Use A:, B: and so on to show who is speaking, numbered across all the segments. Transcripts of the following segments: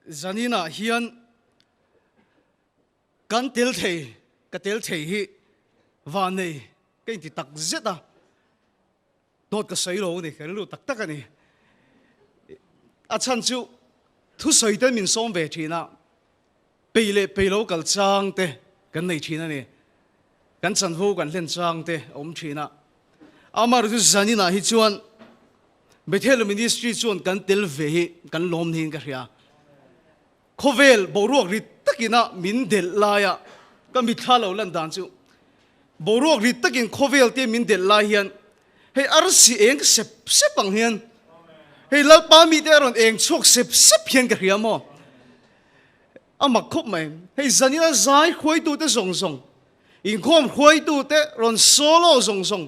A: Zaninah hian kan tel thei, ka tel thei hi vannei ka inti tak zet a, dawt ka sawi lo a ni, ka rilru tak tak a ni. A chhan chu thusawi ten min sawm ve thin a, Pei leh pei lo kal chang te kan nei thin a ni. Kan chanvo kan hlen chang te a awm thin a. Amaherawhchu chu zaninah hi chuan Bethel Ministry chuan kan tel ve hi kan lawm niin ka hria. Khawvel boruak rit takina min delh laia ka mitthla lo lan dan chu boruak rit takin khawvel te min delh lai hian hei arsi eng sep sep ang hian hei Lalpa mite a rawn eng chhuak sep sep hian ka hria maw? A mak khawp mai. Hei zanina zai hruaitute zawng zawng, inkhawm hruaitute rawn solo zawng zawng,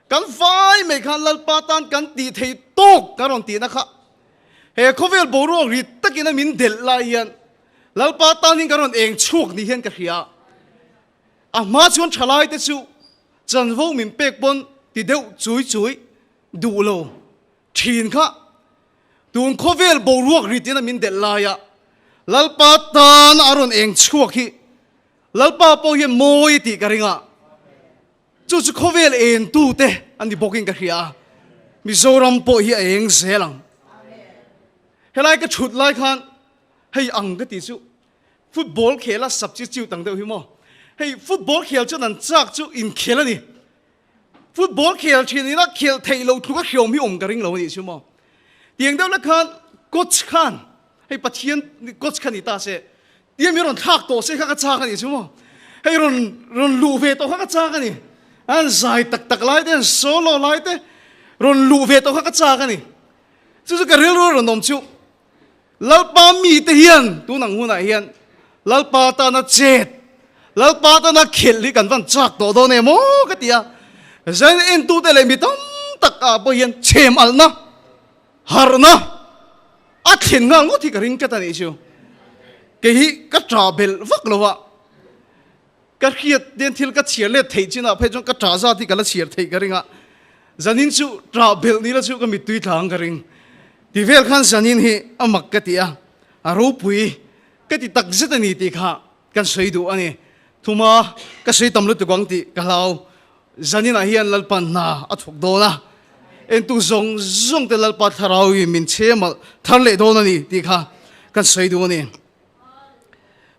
A: kan vai mai khan Lalpa tan kan tih thei tawk kan rawn tihna kha he khawvel boruak ri takin a min delh lai hian Lalpa tanin kan rawn eng chhuak ni hian ka hria. A hma chuan thalaite chu chanvo min pek pawn ti deuh chui chui duh lo thin kha. Tun khawvel boruak ritin a min delh laia Lalpa tan a rawn eng chhuak hi Lalpa pawh hian mawi tih ka ring a, chu chu khawvel en tute a ni bawkin ka hria a, Mizoram pawh hi a eng zel ang. Helai ka thut lai khan hei ang ka ti chu football khel a substitute ang deuh hi maw, hei football khel chuan an chak chu inkhel a ni. Football khel thin ina khel theih loh tluk a hriawm hi awm ka ring lo a nih chu maw. Tiang deuh la khan coach khan hei Pathian coach kha ni ta se tiang mi rawn thlak tawh se kha ka chak a nih chu maw. Hei rawn rawn luh ve tawh kha ka chak a ni. An zai tak tak lai te an solo lai te rawn luh ve tawh kha ka chak a ni. Chu chu ka rilru rawn awm chu. Lalpa mite hian tun ang hunah hian Lalpa tana chet, Lalpa tana khelh hi kan van chak tawh dawn em aw ka ti a. Zain entute leh mi tam tak ah pawh hian chhem alhna, harhna a thlen nghal ngawt hi ka ring tlat a nih chu. Kei hi ka ṭah belh vak lo a, Ka hriat ten thil ka chhiar let theih chinah phei chuan ka ṭah zat hi ka la chhiar theih ka ring a, zanin chu ṭah belh ni la chu ka mittui tla ang ka ring. Ti vel khan zanin hi a mak ka ti a, a ropui ka ti tak zet a ni tih kha kan sawi duh a ni. Thuma ka sawi tam lutuk ang tih ka hlau. Zaninah hian Lalpa hna a thawk dawn a, entu zawng zawng te Lalpa thlarau in min chhe malh thar leh dawn a ni tih kha kan sawi duh a ni.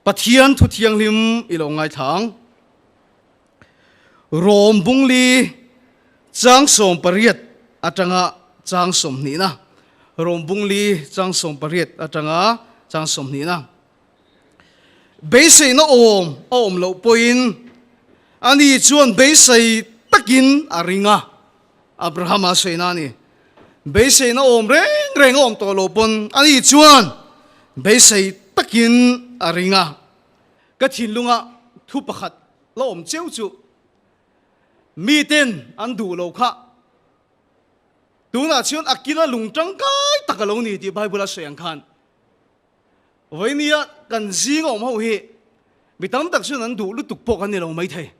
A: Pathian thu thianghlim i lo ngaithla ang. Rom bungli chang 18 atanga chang 20na. Rom bungli chang 18 atanga chang 20na. Beiseina awm a awm loh pawhin ani chuan beisei takin a ring a. Abrahama sawi na a ni. Beiseina awm reng reng a awm tawh lo pawn ani chuan beisei takin a ring a. Ka thinlunga thu pakhat la awm cheu chu miten an duh lo kha tunah chuan a kila lung tangkai tak a lo ni tih Bible a sawi ang khan vawinia kan zing a awm ho hi mi tam tak chuan an duh lutuk pawh kan ni lo maithei.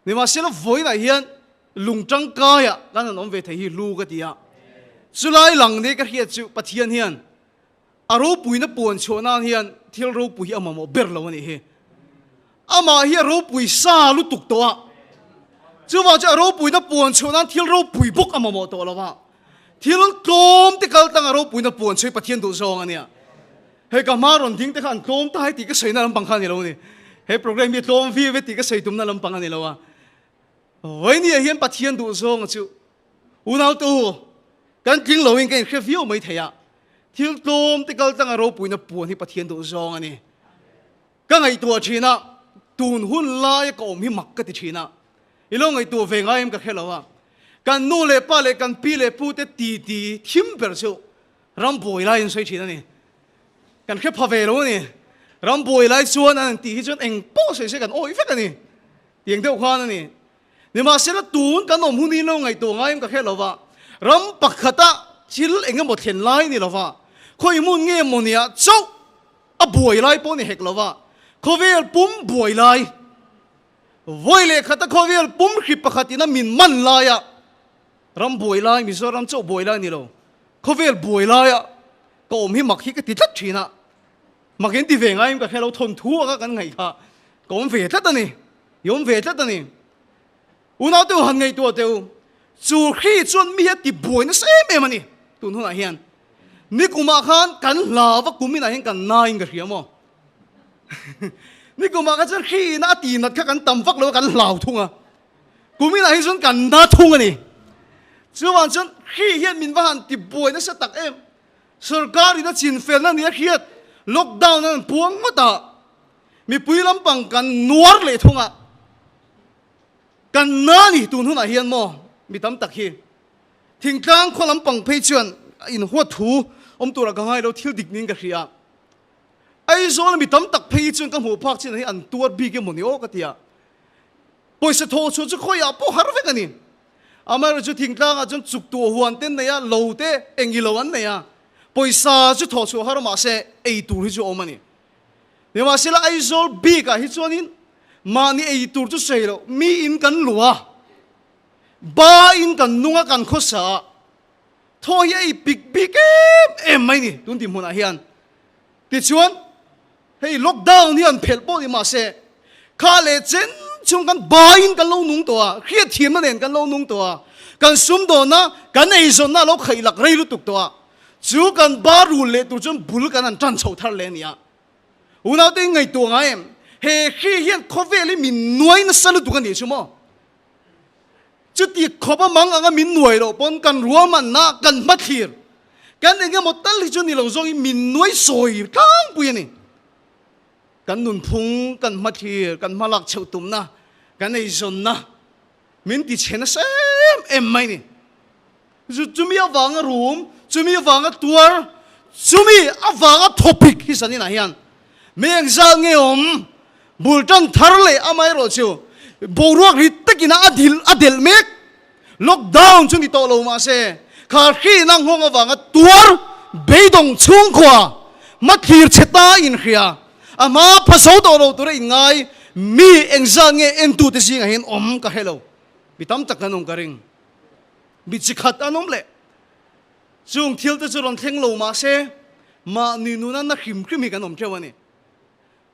A: Nimahsela vawiinah hian lung tangkaiah kan han awm ve thei hi hlu ka ti a. Chulai lang nia ka hriat chu Pathian hian a ropuina puan chhuah nan hian thil ropui hi a mamawh ber lo a nih hi. Amah hi a ropui sa lutuk tawh a. Chuvang chu a ropuina puan chhuah nan thil ropui bawk a mamawh tawh lo a. Thil tlawm te kal tang a ropuina puan chhuah hi Pathian duh zawng a nia. Hei ka hma rawn ding te kha an tlawm ta hai tih ka sawi na lampang kha a ni lo a ni. He program hi tlawm viau e tih ka sawi tumna lampang a ni lo a. Vawinia hian Pathian duh zawnga chu unau te u kan tling loin ka inhre viau mai thei a. Thil tlawm te kal tanga ropuina puan hi Pathian duh zawng a ni. Ka ngaihtuah thin a, tun hun laia ka awm hi mak ka ti thin a. I lo ngaihtuah ve ngai em ka hre lo a. Kan nu leh pa leh kan pi leh pu te titi thim ber chu Ram buai lai an sawi thin a ni. Kan hre pha ve lo a ni. Ram buai lai chuan an tih hi chuan eng pawh sawi se kan awih vek a ni. Tiang deuh khan a ni. Nimahsela tun kan awm hun hi lo ngaihtuah ngaiin ka hre lo va, ram pakhata thil eng emaw thlen lai ni lo va, khawi hmun nge maw nia chauh a buai lai pawh ni hek lo va, khawvel pum buai lai, vawi leh khata khawvel pum hri pakhatin a min man laia ram buai lai, Mizoram chauh buai lai ni lo, khawvel buai laia. ka awm hi mak hi ka ti tlat thin a, mak in ti ve ngaiin ka hre lo, thawnthu anga kan ngaih kha ka awm ve tlat a ni, i awm ve tlat a ni. Unau te u han ngaihtuah teh u, chu hri chuan mi a ti buai nasa em em a ni tun hunah hian. Nikumah khan kan hlau va kum inah hian kan naiin ka hria maw? Nikumah kha chuan hri ina a ti nat kha kan tam vak lo a kan hlau thung a, kum inah hi chuan kan na thung a ni. Chuvang chuan hri hian min va han ti buai nasa tak em. Sorkar ina chinfelna nia hriat lockdown an puang ngawt a, mipui lampang kan nuar leh thung a. Kan na ni tun hunah hian maw mi tam tak hi thingtlang khaw lampang phei chuan a inhuat thu awm turah ka ngai lo thil dik niin ka hria. Aizawl a mi tam tak phei hi chuan ka hmuh phak chin hi an tuar bik emaw ni aw ka ti a. Pawisa thawh chhuah chu khawiah pawh har vek a ni. Amaherawhchu chu thingtlangah chuan chuk tuah huan te an nei a, lo te eng ilo an nei a, pawisa chu thawh chhuah har mahse ei tur hi chu a awm a ni. Nimahsela Aizawl bik ah hi chuanin mahni ei tur chu sawi loh, mi in kan luh a, ba in kan nung a kan khawsa a, thaw hi a ei pik bik em em mai ni tun tih hmunah hian. Tichuan hei lockdown hi an phelh pawh ni mahse kha leh chen chung kan ba in kan lo nung tawh a, hriatthiamna nen kan lo nung tawh a, kan sumdawnna kan eizawnna a lo khaih lak rei lutuk tawh a, Chu kan ba rul leh tur chuan bul kan han tan chho thar leh a ni a. Unaute in ngaihtuah ngai em? He hri hian khawvel hi min nuai nasa lutuk a nih chu maw? Chuti khawp a mang anga min nuai loh pawn kan ruahmanna kan hmathlir kan eng emaw tal hi chu ni lo zawngin min nuai sawi tlangpui a ni. Kan nunphung, kan hmathlir, kan hmalak chhoh tumna, kan eizawnna min ti chhe nasa em em mai ni. Chu chumi avanga rum, chumi avanga tuar, chumi avanga thawpik hi saninah hian mi engzat nge awm bul tan thar leh amaherawh chu boruak ri takina a dil a delh mek. Lockdown chu ni tawh lo mahse kha hrina nghawng avanga tuar beidawng chhungkhua hmathlir chhe ta inhria a hma pha zo tawh lo tura inngai mi engzat nge entute zingah hian awm ka hre lo. Mi tam tak an awm ka ring. Mi chi khat an awm leh. Chung thil te chu rawn thleng lo mah se, mahni nuna na hrim hrim hi kan awm teuh a ni.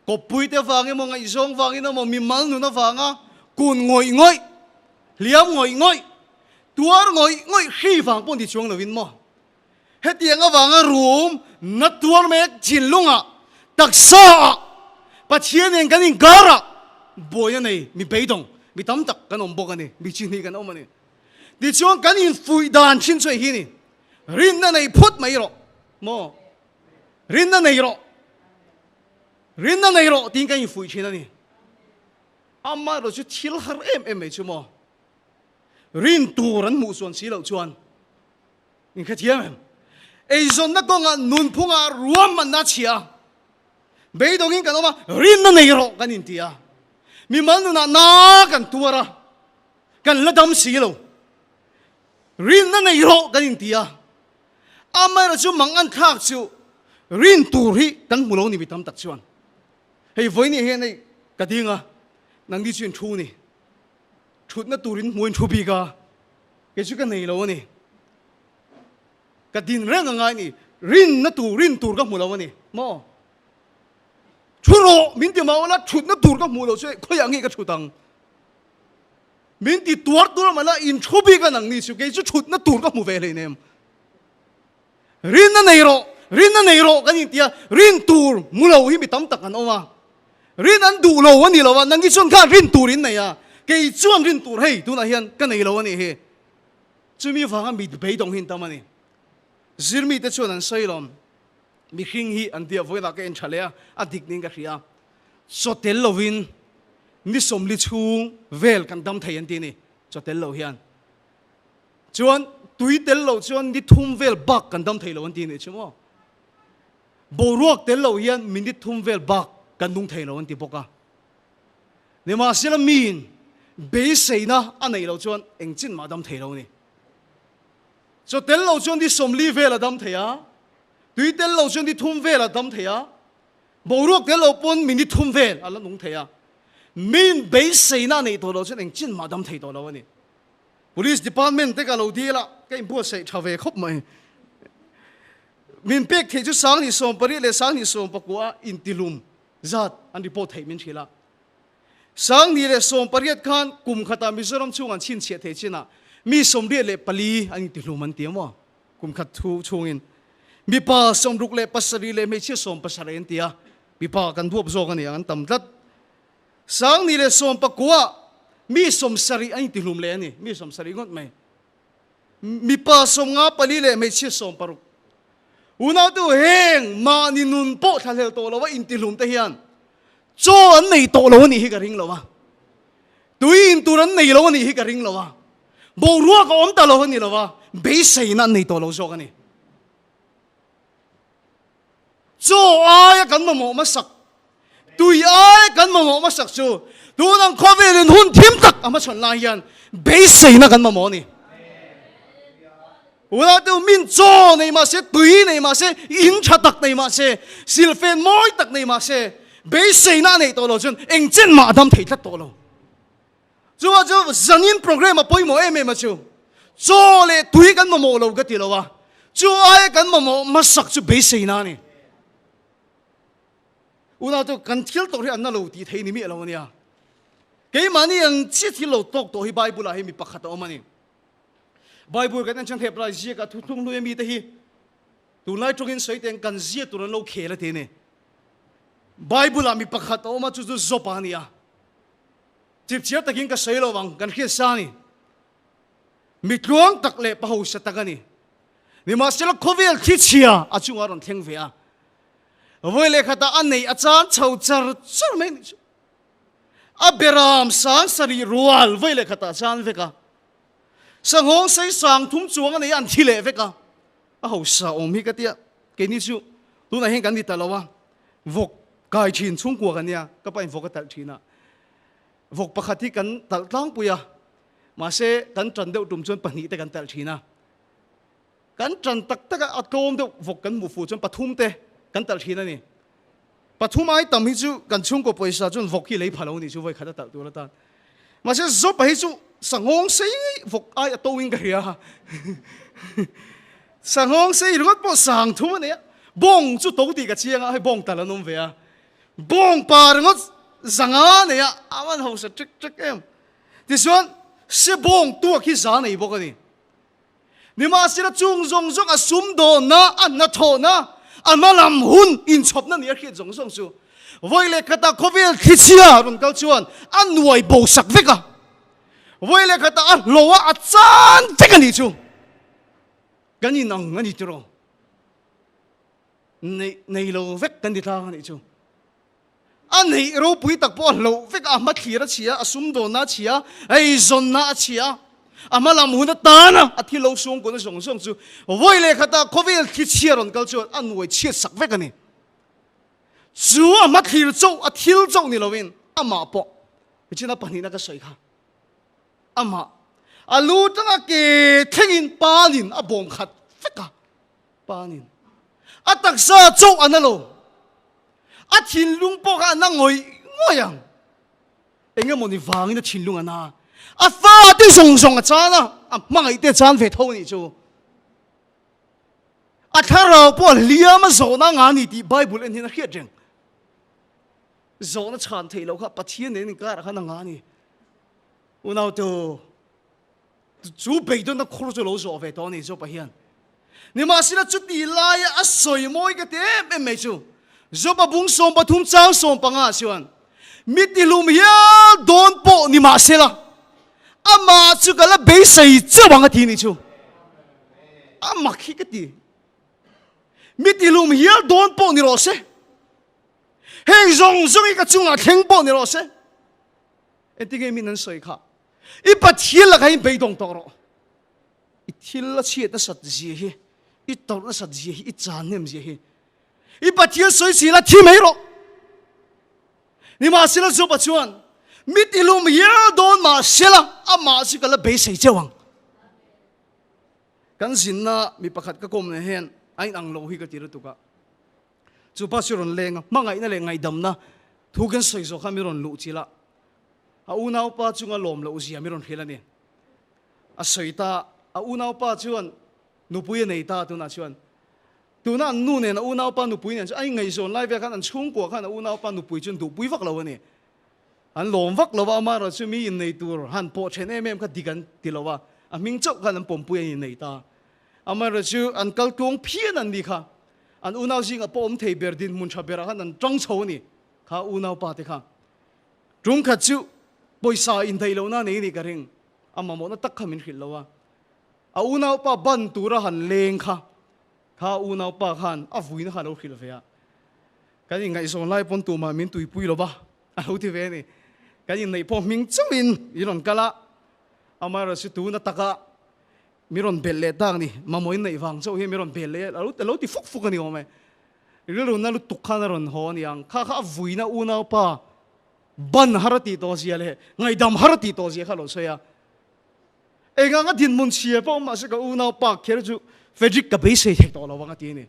A: Kawppui te vang emaw, ngaihzawng vangin emaw, mimal nun avanga kun ngawih ngawih, hliam ngawih ngawih, tuar ngawih ngawih hri vang pawh ni chuang lovin maw? Hetiang avanga rum na tuar mek thinlungah, taksaah, Pathian nen kan inkarah buai a nei, mi beidawng, mi tam tak kan awm bawk a ni, mi chi hnih kan awm a ni. Tichuan kan infuih dan thin chu hei hi ni, rinna nei phawt mai rawh maw? Rinna nei rawh, rinna nei rawh tiin kan infuih thin a ni. Amaherawh chu thil har em em mai chu maw? Rin tur an hmuh chuan si loh chuan in hrethiam em? Eizawnna kawngah nunphungah ruahmanna a chhia a, beidawngin kan awm a, rinna nei rawh kan inti a, mimal nunah na kan tuar a, Kan la dam si lo. Rinna nei rawh kan inti a. Amaherawh chu mang an thlak chu rin tur hi kan hmu lo ni mi tam tak chuan. Hei vawiin hian hei ka ding a, nangni chu in thu ni. Thutna tur in hmu in thu bik a, kei chu ka nei lo a ni. Ka din reng a ngai ni, rinna tur rin tur ka hmu lo a ni maw? Thu rawh min ti mah ula thutna tur ka hmuh loh chu khawiah nge ka thut ang? Min ti tuar tur mah la in thu bik a nang ni chu kei chu thutna tur ka hmu ve hlei nem. Rinna nei rawh, rinna nei rawh kan intia rin tur hmu lo hi mi tam tak an awm a. Rin an duh lo a ni lo a, nang hi chuan khan rin tur in nei a, kei chuan rin tur hei tunah hian ka nei lo a nih hi. Chumi vanga mi beidawng hi an tam a ni. Zirmite chuan an sawi lawm, mihring hi an tia vawiinah ka en tha leh a, a dik niin ka hria. Chaw tel lovin ni sawmli chhung vel kan dam thei an ti a ni, chaw tel lo hian. Chuan tui tel loh chuan ni thum vel bak kan dam thei lo an ti a nih chu maw. Boruak tel loh hian minute thum vel bak kan nung thei lo an ti bawk a. Nimahsela miin beiseina a neih loh chuan engchin mah dam thei lo a ni. Chaw tel loh chuan ni sawmli vel a dam thei a, tui tel loh chuan ni thum vel a dam thei a, Boruak tel lo pawn minute thum vel a la nung thei a, min beiseina a neih tawh loh chuan engchin mah dam thei tawh lo a ni. Police department te ka lo dil a, ka inbuatsaih tha ve khawp mai. Min pek theih chu 28 leh 28 a intihlum zat an report theih min hrilh a. 2018 khan kum khatah Mizoram chhung an chhinchhiah thei chinah mi 84 an intihlum an ti a maw? Kum khat thu chhungin mipa 67 leh hmeichhia 70 an ti a, mipa kan huap zawk a ni ang an tam tlat. 2019 mi 70 an intihlum leh a ni, mi 70 ngawt mai. Mipa 54 leh hmeichhia 60. Unautu heng mahni nun pawh thlahlel tawh lo a intihlum te hian chaw an nei tawh lo a nih hi ka ring lo a, tui in tur an nei lo a nih hi ka ring lo a, boruak a awm ta lo a ni lo a, beiseina an nei tawh lo zawk a ni. Chaw aia kan mamawh hmasak, tui aia kan mamawh hmasak chu tun ang khawvelin hun thim tak a hmachhawn lai hian beiseina kan mamawh a ni. Unau min chaw nei mah se, tui nei mah se, in tha tak nei mah se, silfen mawi tak nei mah se, beiseina a neih tawh lo chuan eng chen mah a dam thei tlat tawh lo. Chuvang chu zanin program a pawimawh em em a chu. Chaw leh tui kan mamawh lo ka ti lo a, chu aia kan mamawh hmasak chu beiseina a ni. Unau chu kan thil tawrh hi an na lo tih thei ni miah lo a nia. Keimahni ang chiah thil lo tawk tawh hi Bible ah hi mi pakhat a awm a ni. Bible kan en chuan Hebrai ziakah thuthlung hlui a mite hi tunlai tawngin sawi teng kan zia tur an lo khel a ti a ni. Bible ah mi pakhat a awm a chu chu Job-a a ni a. Chipchiar takin ka sawi lo ang, kan hriat sa a ni. Mi tluang tak leh pahausa tak a ni. Nimahsela khawvel thichhia a chungah a rawn thleng ve a. Vawi leh khatah a neih a chan chho char char mai nih chu. A beram sang sarih rual vawi leh khatah a chan vek a. Sanghawng sei sang thum chuang a nei a, an thi leh vek a. A hausa awm hi ka tia, keini chu tunah hian kan ni ta lo a. Vawk kai thin chhungkua kan nia, ka pain vawk a talh thin a. Vawk pakhat hi kan talh tlangpui a, mahse kan tan deuh tum chuan pahnih te kan talh thin a. Kan tan tak tak a, a tlawm deuh vawk kan hmuh fuh chuan pathum te kan talh thin a ni. Pathum ai tam hi chu kan chhungkaw pawisa chuan vawk hi lei pha lo ni chu vawi khat a talh tur atan. Mahse Job-a hi chu sanghawng sei vawk ai a to in ka hria a. Sanghawng sei ringawt pawh sang thum a nei a, bawng chu to tih ka chiang a, hei bawng tal an awm ve a. Bawng pa ringawt zanga a nei a, a van hausa ṭek ṭek em. Tichuan se bawng tuak hi za nei bawk a ni. Nimahsela chung zawng zawng a sumdawnna, a hnathawhna, a hmalam hun inchhawpna nia hriat zawng zawng chu vawi leh khatah khawvel thlichhia rawn kal chuan a nuai bo sak vek a, vawi leh khatah a hlawh a, a chan vek a nih chu. Kan inang a ni tiraw? Neih nei lo vek kan ti tlang a nih chu. A neih ropui tak pawh a hloh vek a, a hma thlir a chhia, a sumdawnna a chhia, a eizawnna a chhia, a hma lam hun atana a thil lo suangkuahna zawng zawng chu vawi leh khatah khawvel thlichhia rawn kal chuan a nuai chhiat sak vek a ni. Chu a hma thlir chauh, a thil chauh ni loin amah pawh, nichina pahnihna ka sawi kha, amah a lu tanga ke thlengin panin a bawm khat vek a, panin a taksa chauh a na lo. A thinlung pawh kha a na ngawih ngawih ang. Eng emaw ni vangin a thinlung a na. A fate zawng zawng a chan a, a hmangaih te a chan ve tho a nih chu. A thlarau pawh a hliam a zawhna a ngah a ni tih Bible en hian a hriat reng. Zawhna chhan theih loh kha Pathian nen inkarah khan a ngah a ni. Unautu. Chu beidawnna khur chu lo zawh ve tawh a ni Jopa hian. Nimahsela chuti laia a sawi mawi ka ti em em mai chu, Jopa bung 13 chang 15 chuan, Mi tihlum hial dawn pawh nimahsela amah chu ka la beisei chauh ang a ti ni chu. A mak hi ka ti. Mi tihlum hial dawn pawh ni rawh se. Heng zawng zawng hi ka chungah thleng pawh ni rawh se. Engtinge min an sawi kha? I Pathian lakah hian beidawng tawh rawh. I thil a chhiat nasat zia hi, i tawrh nasat zia hi, i chan hnem zia hi. I Pathian sawi chhin a thi mai rawh. Nimahsela Joba chuan, Mi tilum hial dawn mahsela amah chu ka la beisei cheu ang. Kan zinna mi pakhat ka kawm nen hian a inang lo hi ka ti lutuk a. Chu pa chu rawn leng a, hmangaihna leh ngaihdamna thu kan sawi zawh kha mi rawn luh chilh a. A unaupa chunga lawm loh zia mi rawn hrilh a ni. A sawi ta, a unaupa chuan nupui a nei ta tunah chuan. Tuna an nu nen a unaupa nupui nen chu a ingaihzawn lai vel khan an chhungkua khan a unaupa nupui chu an duhpui vak lo a ni. An lawm vak lo a, amaherawh chu mi innei tur han pawh then em em kha dik an ti lo a, a hming chauh khan an pawmpui an innei ta. Amaherawh chu an kal tluang phian an ni kha. An unau zingah pawh awm thei ber dinhmun tha berah khan an tang chho a ni kha unaupa te kha. Tum khat chu pawisa indaih lohna nei nih ka ring, a mamawhna tak kha min hrilh lo a. A unaupa ban tura han leng kha, kha unaupa khan a vuina kha a lo hrilh ve a. Kan inngaihzawn lai pawn tumah min tuipui lo va, a lo ti ve a ni. Kan inneih pawh hming chauhin i rawn kal a, amaherawhchu tuna taka mi rawn belh leh tak ni, mamawh inneih vang chauh hian mi rawn belh leh a, a lo ti fuk fuk a ni awm e. Rilru na lutuk khan a rawn haw a ni ang, kha kha a vuina unaupa ban har a tih tawh zia leh ngaihdam har a tih tawh zia kha a lo sawi a. Engang a dinhmun chhia pawh mahse ka unaupa kher chu Frederick ka beisei thei tawh lo ang a ti a ni.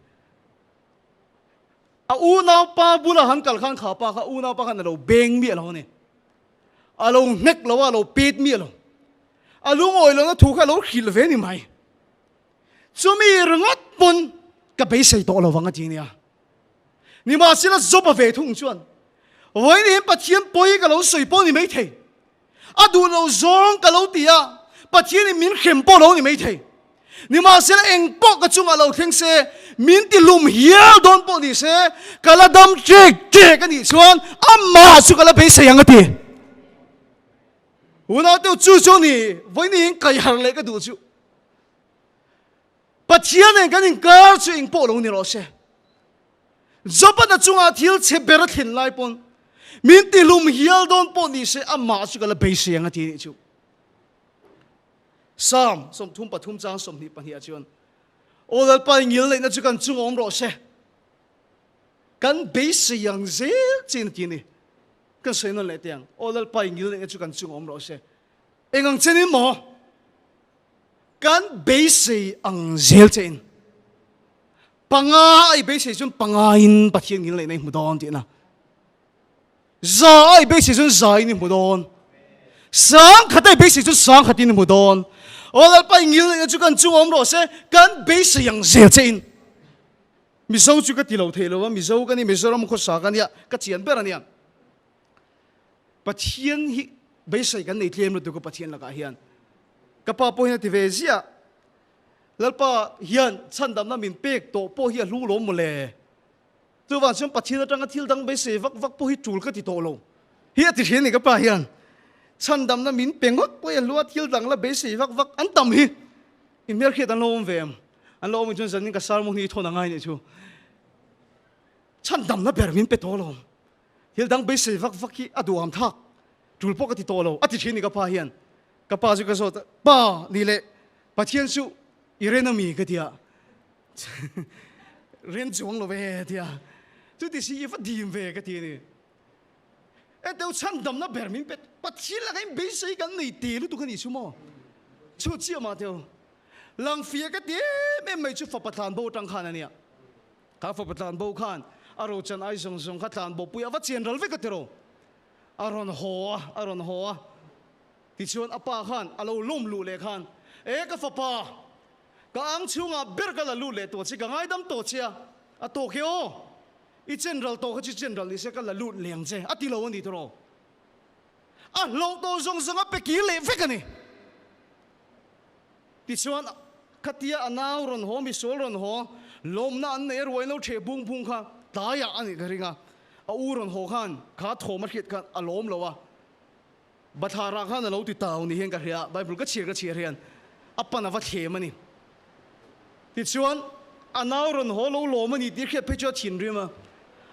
A: A unaupa bula han kal khan kha pa kha unaupa khan a lo beng miah lo a ni. A lo hnek lo a, a lo pet miah lo. A lungawi lohna thu kha a lo hrilh ve ni mai. Chumi ringawt pawn ka beisei tawh lo vang a ti nia. Nimahsela Job-a ve thung chuan, Vawiin hian Pathian pawi ka lo sawi pawh ni mai thei. A duh lo zawng ka lo ti a, Pathianin min hrem pawh lo ni mai thei. Nimahsela eng pawh ka chungah lo thleng se, min ti hlum hial dawn pawh ni se, ka la dam ṭek ṭek a nih chuan amah chu ka la beisei ang a ti. Unauteu chu chu ni, vawiin kaiharh leh ka duh chu. Pathian nen kan inkar chu eng pawh lo ni rawh se. Job-a chungah thil chhe ber a thlen lai pawn min tihlum hial dawn pawh ni se amah chu ka la beisei ang a ti nih chu. Psalm 33 chang 22 ah chuan Aw Lalpa i ngil neihna chu kan chungah awm rawh se. Kan beisei ang zel chin a ti a ni. Kan sawi nawn leh teh ang. Aw Lalpa i ngil neihna chu kan chungah awm rawh se. Eng ang chenin maw? Kan beisei ang zel che in panga ai beisei chuan panga in Pathian ngil neihna i hmu dawn tihna. Za ai beisei chuan za in i hmu dawn. Sangkhat ai beisei chuan sangkhat in i hmu dawn. Aw Lalpa i ngil neihna chu kan chung awm rawh se, kan beisei ang zel che in. Mizo chu ka ti lo thei lo a, Mizo ka ni, Mizoram khawsa ka nia, ka chian ber a nia. Pathian hi beisei kan nei tlem lutuk a Pathian lakah hian. Ka pa pawh hian a ti ve ziah, Lalpa hian chhandamna min pek tawh pawh hi a hlu lawm mawle. Chuvang chuan Pathian atanga thil dang beisei vak vak pawh hi tul ka ti tawh lo. Hi a ti hria ni ka pa hian. Chhandamna min pe ngawt pawh hi a hlu a, thil dang la beisei vak vak an tam hi. Inhmelhriat an lo awm ve em? An lo awm in chuan zanin ka sermon hi i thawn a ngai nih chu. Chhandamna ber min pe tawh lawm. Thil dang beisei vak vak hi a duham thak, tul pawh ka ti tawh lo, a ti thin ni ka pa hian. Ka pa chu ka zawt a, Pa, ni leh Pathian chu i ren a mi? ka ti a. Ren chuang lo ve, a ti a. Chuti si i va dim ve, ka ti a ni. Enteu chhandamna ber min pe, Pathian lakah in beisei kan nei te lutuk a nih chu maw? Chu chiah mah teu. Langfia ka ti em em mai chu fapa tlanbo atang khan a nia. Kha fapa tlanbo khan a rochan ai zawng zawng kha tlanbo pui a va chian ral vek a tiraw? A rawn haw a, a rawn haw a. Tichuan a pa khan a lo lawm luh leh khan, E ka fapa, ka ang chhungah ber ka la lut leh tawh che, ka ngaidam tawh che a, a tawk e aw, i chen ral tawh kha chu chen ral ni se ka la lut leh ang che, a ti lo a ni tiraw? A hlauh tawh zawng zawng a pe kir leh vek a ni. Tichuan, khatia a nau rawn haw, misual rawn haw, lawmna an neih a ruai lo ṭheh bung bung kha tlaiah a nih ka ring a. A u rawn haw khan kha thawm a hriat khan a lawm lo a. Bathlarah khan a lo ti tau ni hian ka hria a, Bible ka chhiar ka chhiar hian a pan a va thlem a ni. Tichuan, a nau rawn haw lo lawm a ni tih hriat phei chu a thinrim a.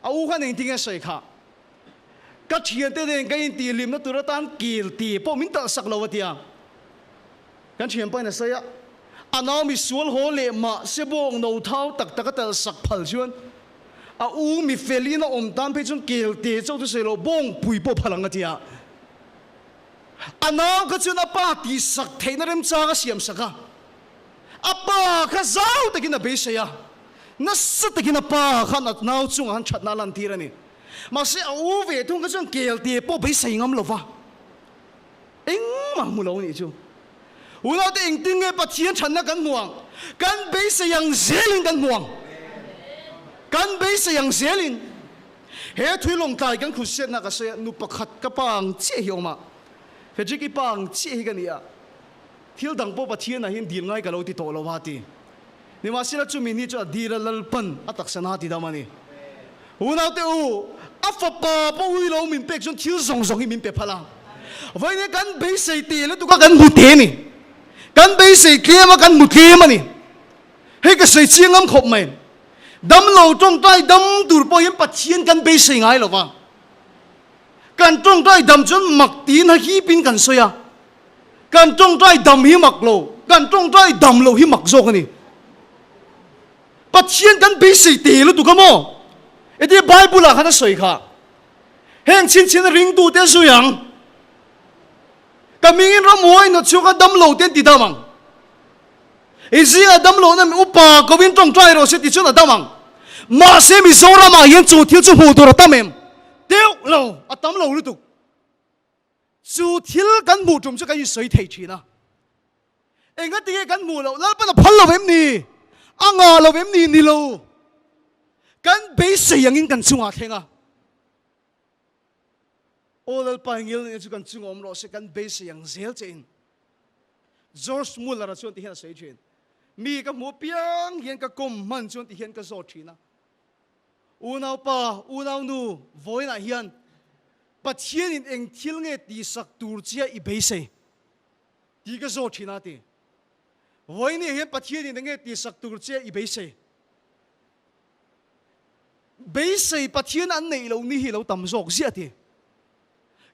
A: A u khan engtin nge sawi khah? Ka thiante nen ka intihhlimna tur atan kil ti pawh min talh sak lo a ti a. Kan thianpa in a sawi a, a nau mi sual haw leh mah se bawng no thau tak tak a talh sak phal chuan a u mi felin a awm tan phei chuan kel te chauh chu sawi lo bawng pui pawh phal ang a ti a. A nau kha chuan a pa tih sak theihna remchang a siam sak a, a pa kha zau takin a beisei a, nasa takin a pa khan a nau chungah han thatna a lantir a ni. Mahse a u ve thung kha chuan kel te pawh beisei ngam lo va. Engmah hmu lo nih chu. Unaute engtin nge Pathian thatna kan hmu ang? Kan beisei ang zelin kan hmu ang. Kan beisei ang zelin he thui lawngtlai kan khusiatna ka sawi a, nu pakhat ka pa ang chiah hi a awm a, Frederick i pa ang chiah hi ka ni a, thil dang pawh Pathianah hian dil ngai ka lo ti tawh lo a ti. Nimahsela chumi ni chu a dil a Lalpan a taksa na ti dam a ni. Unaute u, a fapa pawh ui lo min pek chuan thil zawng zawng hi min pe phal a. Vawiin hi kan beisei teh lutuk a kan hmu te a ni. Kan beisei tlem a kan hmu tlem a ni. Hei ka sawi chiang ngam khawp mai. Damlo tawngtai dam tur pawh hian Pathian kan beisei ngai lo va. Kan tawngtai dam chuan mak tiin hahipin kan sawi a. Kan tawngtai dam hi mak lo, kan tawngtai dam loh hi mak zawk a ni. Pathian kan beisei te lutuk a maw? Eti Bible ah khan a sawi kha. Heng chhinchhin ringtute zui ang. Ka mingin ramhuai nawt chhuak a dam lo te an ti dam ang. I zingah dam lohna mi upa kovin tawngtai rawh se ti chuan a dam ang. Mahse Mizoramah hian chu thil chu hmuh tur a tam em? Deuh lo, a tam lo lutuk. Chu thil kan hmuh tum chu kan insawi thei thin a. Engati nge kan hmuh loh? Lalpan a phal lo em ni? A ngah lo em ni? Ni lo. Kan beisei angin kan chungah a thleng a. Aw Lalpa ngilna chu kan chungah awm rawh se, kan beisei ang zel che in. George Muller-a chuan ti hian a sawi thin, Mi ka hmuh piang hian ka kawm hman chuan ti hian ka zawt thin a. Unaupa, unaunu, vawiinah hian Pathianin eng thil nge tihsak tur chia i beisei tih ka zawt thin a ti. Vawiinah hian Pathianin eng nge tihsak tur chia i beisei? Beisei Pathian an neih loh ni hi lo tam zawk ziah ti.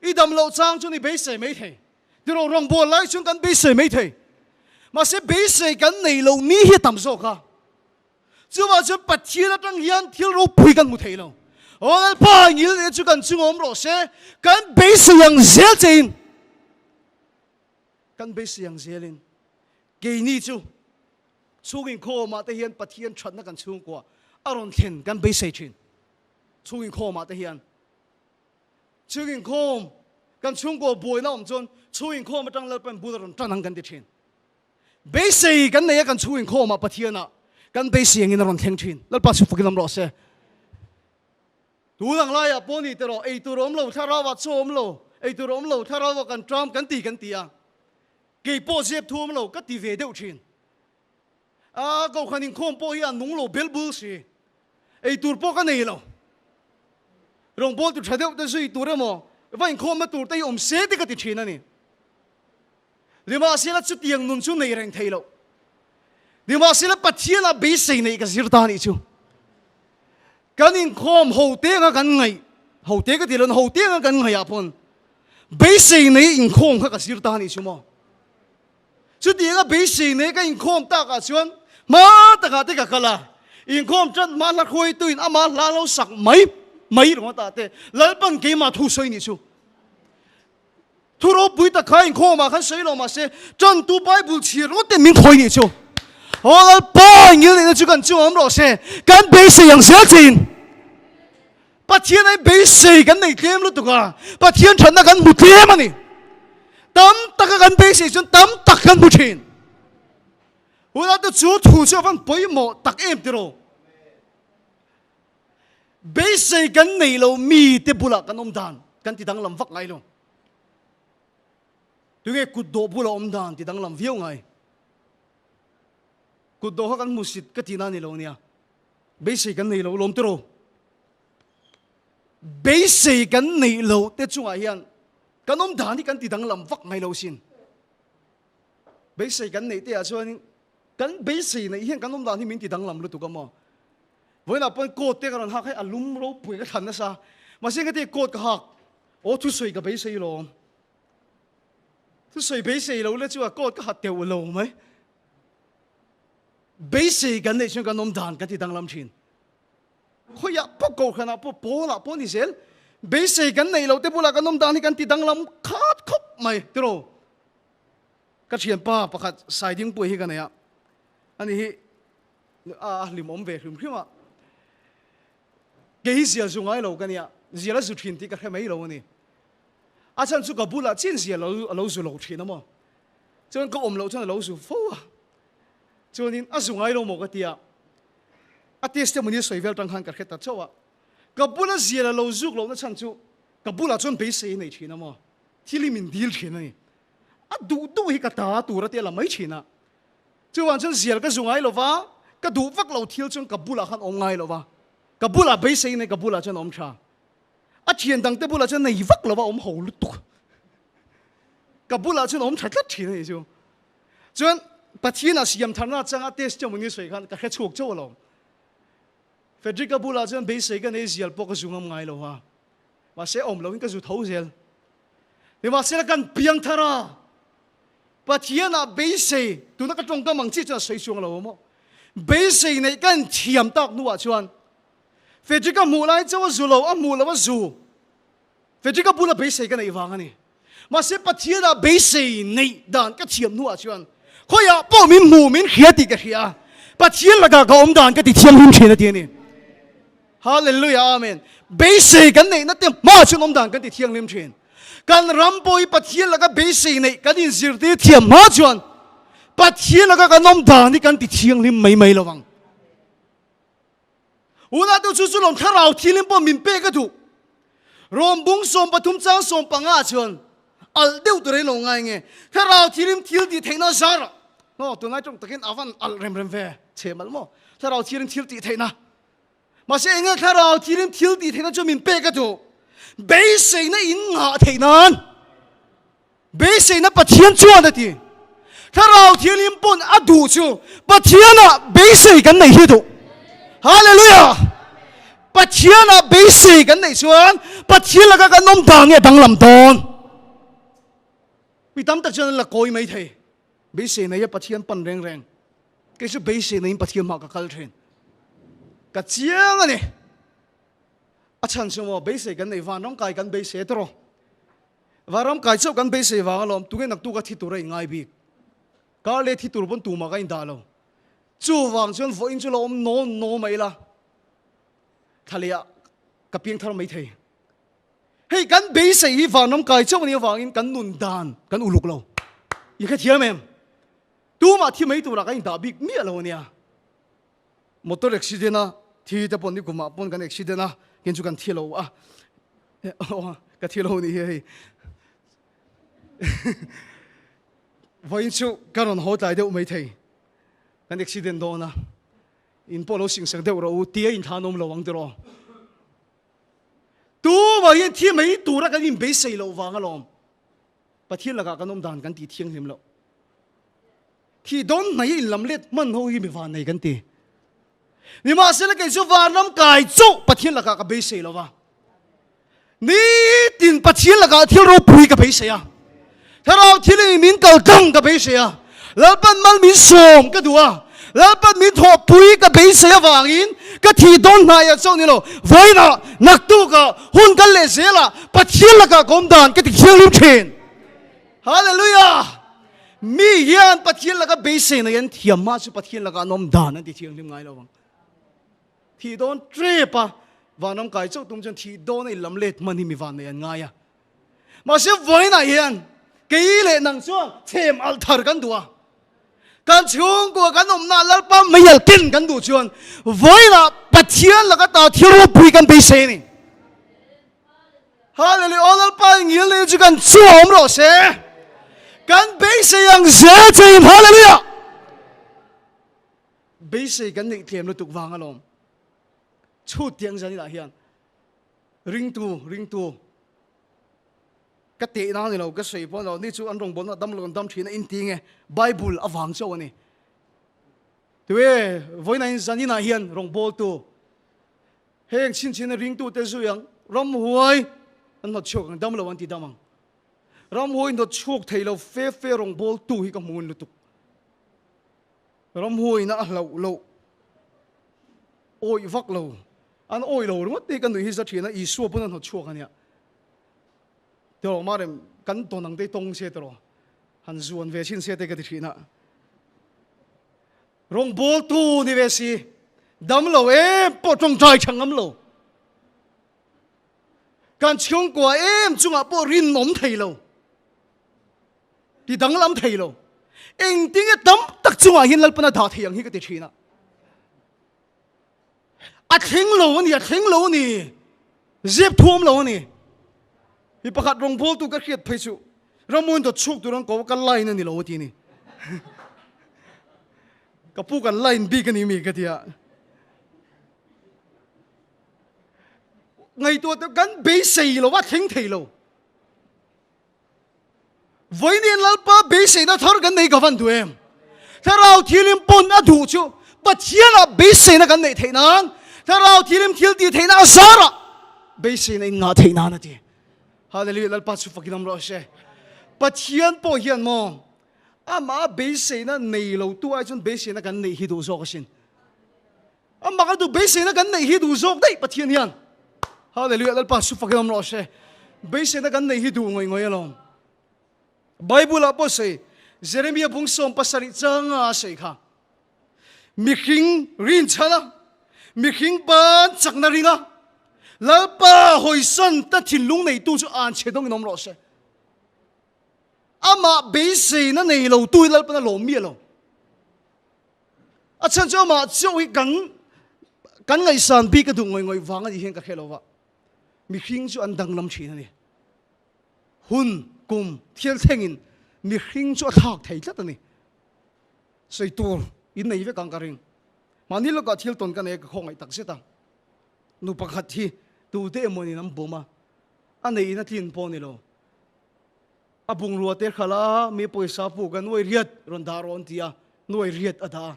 A: I dam loh chang chuan i beisei mai thei. Tiraw rawngbâwl lai chuan kan beisei mai thei. Mahse beisei kan neih loh ni hi a tam zawk a. Chuvah chuan Pathian atang hian thil ropui kan hmu thei lo. Aw Lalpa, ngil neih chu kan chunga awm rawh se, kan beisei ang zel chein, kan beisei ang zelin keini chu chhung inkhawmah te hian Pathian thatna kan chhungkua a rawn thlen kan beisei thin. Chhung inkhawmah te hian. Chhung inkhawm, kan chhungkua buaina awm chuan chhung inkhawm atang Lalpan bul a rawn tan ang kan ti thin. Beisei kan nei a kan chhung inkhawmah Pathianah kan beisei angin a rawn thleng thin. Lalpa chu fakin awm rawh se. Tun ang laiah pawh ni teh rawh, ei tur awm lo, thlarauah chaw awm lo, ei tur awm lo, thlarauah kan ṭam kan ti kan ti a. Kei pawh zep thu awm lo, ka ti ve deuh thin. A kohhran inkhawm pawh hi a nung lo bel bul si. Ei tur pawh ka nei lo. Rawngbawltu ṭha deuh te zui tur emaw, va inkhawmna tur te hi awm se te ka ti thin a ni. Nimahsela chutiang nun chu nei reng thei lo. Nimahsela Pathianah beisei neih ka zir ta nih chu. Kan inkhawm ho te anga kan ngaih, ho te ka ti lo, ho te anga kan ngaihah pawn beisei nei inkhawm kha ka zir ta nih chu maw. Chutianga beisei nei ka inkhawm takah chuan hma takah te ka kal a, inkhawm tan hma hla hruaituin ama hla lo sak mai mai ringawt ah te Lalpan keimah thu sawi nih chu. Thu ropui tak kha inkhawmah khan sawi lo mahse tantu Bible chhiar ringawt ten min khawi nih chu. Aw Lalpa ngil neihna chu kan chungah awm rawh se, kan beisei ang zel chein. Pathian ai beisei kan nei tlem lutuk a, Pathian thatna kan hmu tlem a ni. Tam taka kan beisei chuan tam tak kan hmu thin. Hunah te chu thu chu a van pawimawh tak em tiraw? Beisei kan nei lo mi te bulah kan awm dan kan ti danglam vak ngai lo. Tunge kut dawh bula awm dan ti danglam viau ngai. Kut dawh kha kan hmusit ka tihna ni lo nia. Beisei kan nei lo lawm tiraw. Beisei kan neih lo te chungah hian kan awm dan hi kan ti danglam vak ngai lo sin. Beisei kan neih te ah chuan kan beisei neih hian kan awm dan hi min ti danglam lutuk a maw. Vawiinah pawn coat te ka rawn hak hei a lum ropui ka thlan nasa. Mahse engati coat ka hak? Aw thusawi ka beisei lo. Thusawi beisei lo le chu a coat ka ha teuh lo mai. Beisei kan neih chuan kan awm dan kan ti danglam thin. Khawiah pawh kohhranah pawh pawlah pawh ni zel. Beisei kan neih loh te bulah kan awm dan hi kan ti danglam khat khawp mai tiraw. Ka thianpa pakhat Saidingpuii hi ka nei a, ani hi A hlimawm ve hrim hrim a, kei hi zial zu ngai lo ka nia, zial a zu thin tih ka hre mai lo a ni. A chhan chu ka bulah chin zial a lo zu lo thin a maw? Chuan ka awm loh chuan a lo zu fo a, chuanin a zu ngai lo maw ka ti a. A testimony sawi vel tang khan ka hre ta chauh a. Ka bula zial a lo zuk lohna chhan chu ka bulah chuan beisei a nei thin a maw? Thil hi min dil thin a ni. A duh duh hi ka ta tur a tia la mai thin a. Chuvang chuan zial ka zu ngai lo va, ka duh vak lo thil chuan ka bulah khan awm ngai lo va. Ka bulah beisei nei ka bulah chuan awm tha. A thian dangte bulah chuan nei vak lo va awm ho lutuk. Ka bulah chuan awm tha tlat thin a ni chu. Chuan Pathianah siam tharna changa testimony sawi khan ka hre chhuak chauh alawm. Frederick-a bulah chuan beisei ka nei zial pawh ka zu ngam ngai lo a, mahse awm loin ka zu tho zel. Nimahsela kan piang thar a, Pathianah beisei, tuna ka tawngkam ang chiah chuan a sawi chuang lo maw? Beisei neih kan thiam tak hnuah chuan Frederick-a hmuh lai chauh a zu lo, a hmuh loh a zu. Frederick-a bula beisei ka neih vang a ni. Mahse Pathianah beisei neih dan ka thiam hnuah chuan khawiah pawh min hmu min hria tih ka hria a, Pathian lakah ka awm dan ka ti thianghlim thin a ti a ni. Hallelujah Amen. Beisei kan neihna te hma chuan awm dan kan ti thianghlim thin. Kan ram pawh hi Pathian laka beisei neih kan inzirtir thiam hma chuan Pathian laka kan awm dan hi kan ti thianghlim mai mai lo ang. Unau chu chu lawm thlarau thilim pawh min pek a duh. Rom bung 13 chang 15 chuan alh deuh tur in lo ngai nge. Thlarau thilim thil tih theihna zar. No, tunlai tawng takin avan alh rem rem ve che mal maw. Thlarau thilim thil tih theihna. Mahse enge thlarau thilim thil tih theihna chu min pek a duh. Beiseina in ngah theih nan. Beiseina Pathian chuan a ti. Thlarau Thianghlim pawn a duh chu Pathianah beisei kan neih hi duh. Hallelujah! Pathianah beisei kan neih chuan Pathian laka kan awm dan nge danglam dawn? Mi tam tak chuan an la kawi mai thei. Beisei neia Pathian pan reng reng. Kei chu beisei neiin Pathian hmah ka kal thin. Ka chiang a ni. A chhan chu maw beisei kan nei van rawngkai kan beisei a tawrh. Vanram kai chauh kan beisei vang alawm, tunge naktuk a thi tur a inngai bik? Kar leh thi tur pawn tumah ka indah lo. Chuvang chuan vawiin chu lo awm naw naw mai ila, thla leh ah ka piang thar mai thei. Hei kan beisei hi vanram kai chauh a nih avangin kan nun dan kan uluk lo. I hrethiam em? Tumah thi mai turah kan indah bik miah lo ania. Motor accident a thi te pawh nikum ah pawn kan accident a ken chu kan thi lo a ka thi lo ni hi hei vawiin chu ka rawn haw tlai deuh mai thei kan accident dawn a in pawh lo sing sak deuh rawh u tia in thlan awm lo ang tiraw tumah hian thi mai tura kan inbeisei loh vang alawm Pathian lakah kan awm dan kan tih thianghlim loh. Thih dawn hnai in lam let hman ho hi mi vannei kan ti. Nimahsela kei chu vanram kai chauh Pathian lakah ka beisei lo va. Nitin Pathian lakah thil ropui ka beisei a. Thlarau thil in min kal tlang ka beisei a. Lalpan mal min sawm ka duh a. Lalpan min thawhpui ka beisei avangin ka thih dawn hnaiah chauh ni lo, vawiinah, naktukah, hun kal leh zelah Pathian lakah ka awm dan ka ti thianghlim thin. Hallelujah! Mi hian Pathian laka beisei nei an thiam mah chu Pathian lakah an awm dan an ti thianghlim ngai lo ang. Thih dawn trep a, vanram kai chauh tum chuan thih dawn a inlam let hman hi mi van nei an ngai a. Mahse vawiinah hian kei leh nang chuan chhem alh thar kan duh a. Kan chhungkua kan awmna Lalpa meial ken kan duh chuan vawiinah Pathian laka ta thil ropui kan beisei a ni. Hallelujah! Aw Lalpa ingil nei chu kan chu awm rawh se. Kan beisei ang zel chein Hallelujah! Beisei kan neih tlem lutuk vang alawm. Chhut tiang zaninah hian ringtu ringtu ka tehna ni lo ka sawi pawh lo ni chu an rawngbawlna dam lo an dam thin a inti nge Bible avang chauh a ni. Tue vawiin in zaninah hian rawngbawltu Heng chhinchhina ringtute zui ang, ramhuai an hnawt chhuak ang, dam lo an ti dam ang. Ramhuai hnawt chhuak thei lo fe fe rawngbawltu hi ka hmu ngun lutuk. Ramhuaina a hlauh loh, awih vak lo, an awih lo ringawt te hi ka nuih hi za thin a, Isua pawn a hnawt chhuak a nia. Tiraw Marem, kan tawn ang te hi tawng se tiraw, han zuan ve chhin se te ka ti thin a. Rawngbawltu ni ve si, dam lo em pawh tawngtai tha ngam lo. Kan chhungkua em chungah pawh rinawm thei lo, ti danglam thei lo. Engtinge tam tak chungah hian Lalpana dah thei ang hi ka ti thin a. A thleng lo a ni, a thleng lo a ni. Zep thu awm lo a ni. Mi pakhat rawngbawltu ka hriat phei chu Rammuan dawt chhuak tur an ko a, ka line a ni lo a ti a ni. Ka pu kan line bik a ni mi ka ti a. Ngaihtuah te kan beisei lo a thleng thei lo. Vawiin Lalpa beiseina thar kan nei ka van duh em? Thlarau thilim pawn a duh chu Pathianah beiseina kan neih theih nan, Thlarau thilim thil tih theihna a zarah beiseina in ngah theih nan a ti. Hallelujah, Lalpa chu fakin awm rawh se. Pathian pawh hian maw amah beiseina nei lo tu ai chuan beiseina kan neih hi duh zawk asin. Amah ka duh beiseina kan neih hi duh zawk daih Pathian hian. Hallelujah Lalpa su fakin awm rawh se. Beiseina kan neih hi duh ngawih ngawih alawm. Bible ah pawh sawi Jeremiah bung 70 changa a sawi kha. Mihring rin chhan a, mihring ban chakna ring a, Lalpa hawisan ta thinlung neitu chu an chhe dawngin awm rawh se. Amah beiseina nei lo tu hi Lalpan a lawm miah lo. A chhan chu amah chiauh hi kan kan ngaihsan bik a duh ngawih ngawih vang a nih hian ka hre lo va, mihring chu an danglam thin a ni. Hun, kum, thil thlengin mihring chu a thlak thei tlat a ni. Sawi tur in nei vek ang ka ring. Mahni lawkah thil tawn ka nei a, ka khawngaih tak zet a. Nu pakhat hi tute emaw nin an bum a, a neiin a tlin pawh a ni lo. A bungrua te khalh a, mi pawisa puk a nuai riat rawn dah rawh an ti a, nuai riat a dah a.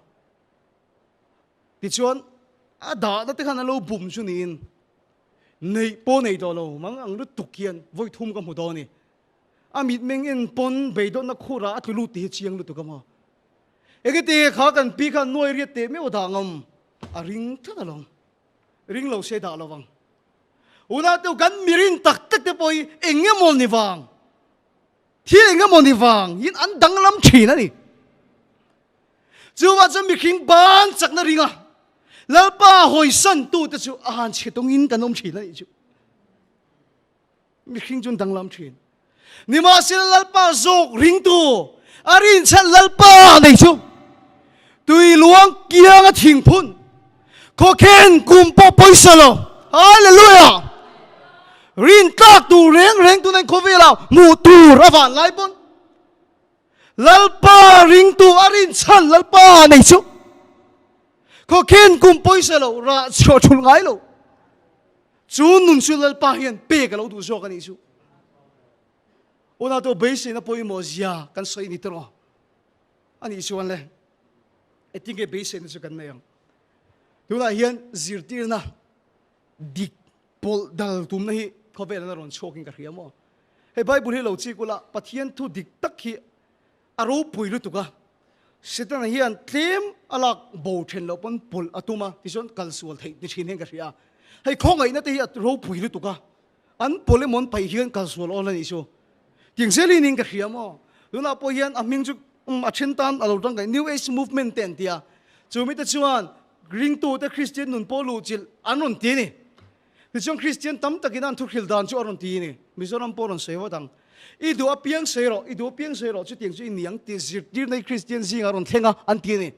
A: Tichuan a dahna te khan a lo bum chu niin neih pawh nei tawh lo mang ang lutuk hian vawi thum ka hmu dawn a ni. A mitmeng en pawn beidawnna khurah a tlu lut tih hi chiang lutuk a maw. Engati kha kan pi khan nuai riat teh meuh a dah ngam a ring tlat alawm. Ring lo se dah lo vang. Unau te kan mirin tak tak te pawh hi eng emaw ni vang, thil eng emaw ni vang in an danglam thin a ni. Chuvah chuan mihring ban chakna ringa Lalpa hawisan tu te chu a han chhe tawngin kan awm thin a nih chu. Mihring chu an danglam thin. Nimahsela Lalpa zawk ringtu, a rinchhan Lalpa nei chu tui luang kianga thingphun, khawkhen kum pawh pawisa lo. Hallelujah! Rin tlak tur reng reng tuna khawvelah hmuh tur a van lai pawn Lalpa ringtu, a rinchhan Lalpa nei chu khawkhen kum pawisa lo, rah chhuah thul ngai lo. Chu nun chu Lalpa hian pek a lo duh zawk a nih chu. Unau te beiseina pawimawh zia kan sawi ni tawh a nih chuan le engtin nge beiseina chu kan nei ang. Tunah hian zirtirna dik pawlh dal tumna hi khawvel an a rawn chhuakin ka hria maw. Hei Bible hi lo chik ula Pathian thu dik tak hi A ropui lutuk a, Setana hian tlem a lak bo then loh pawn pawlh a tum a, tichuan kal sual theih ni thin hian ka hria a. Hei khawngaihna te hi a ropui lutuk a, an pawlh emaw an paih hian kal sual awl a nih chu. Tiang zelin in ka hria maw? Tunah pawh hian a hming chu a then tan a lo tangkai New Age Movement te an ti a, chu mite chuan ringtute Kristian nun pawh luhchilh an rawn ti a ni. Tichuan Kristian tam takin an thuhril dan chu a rawn ti a ni. Mizoram pawh a rawn sawi vat ang. I duh apiang sawi rawh, i duh apiang sawi rawh, chutiang chu i ni ang tih zirtirna hi Kristian zingah a rawn thleng a, an ti a ni.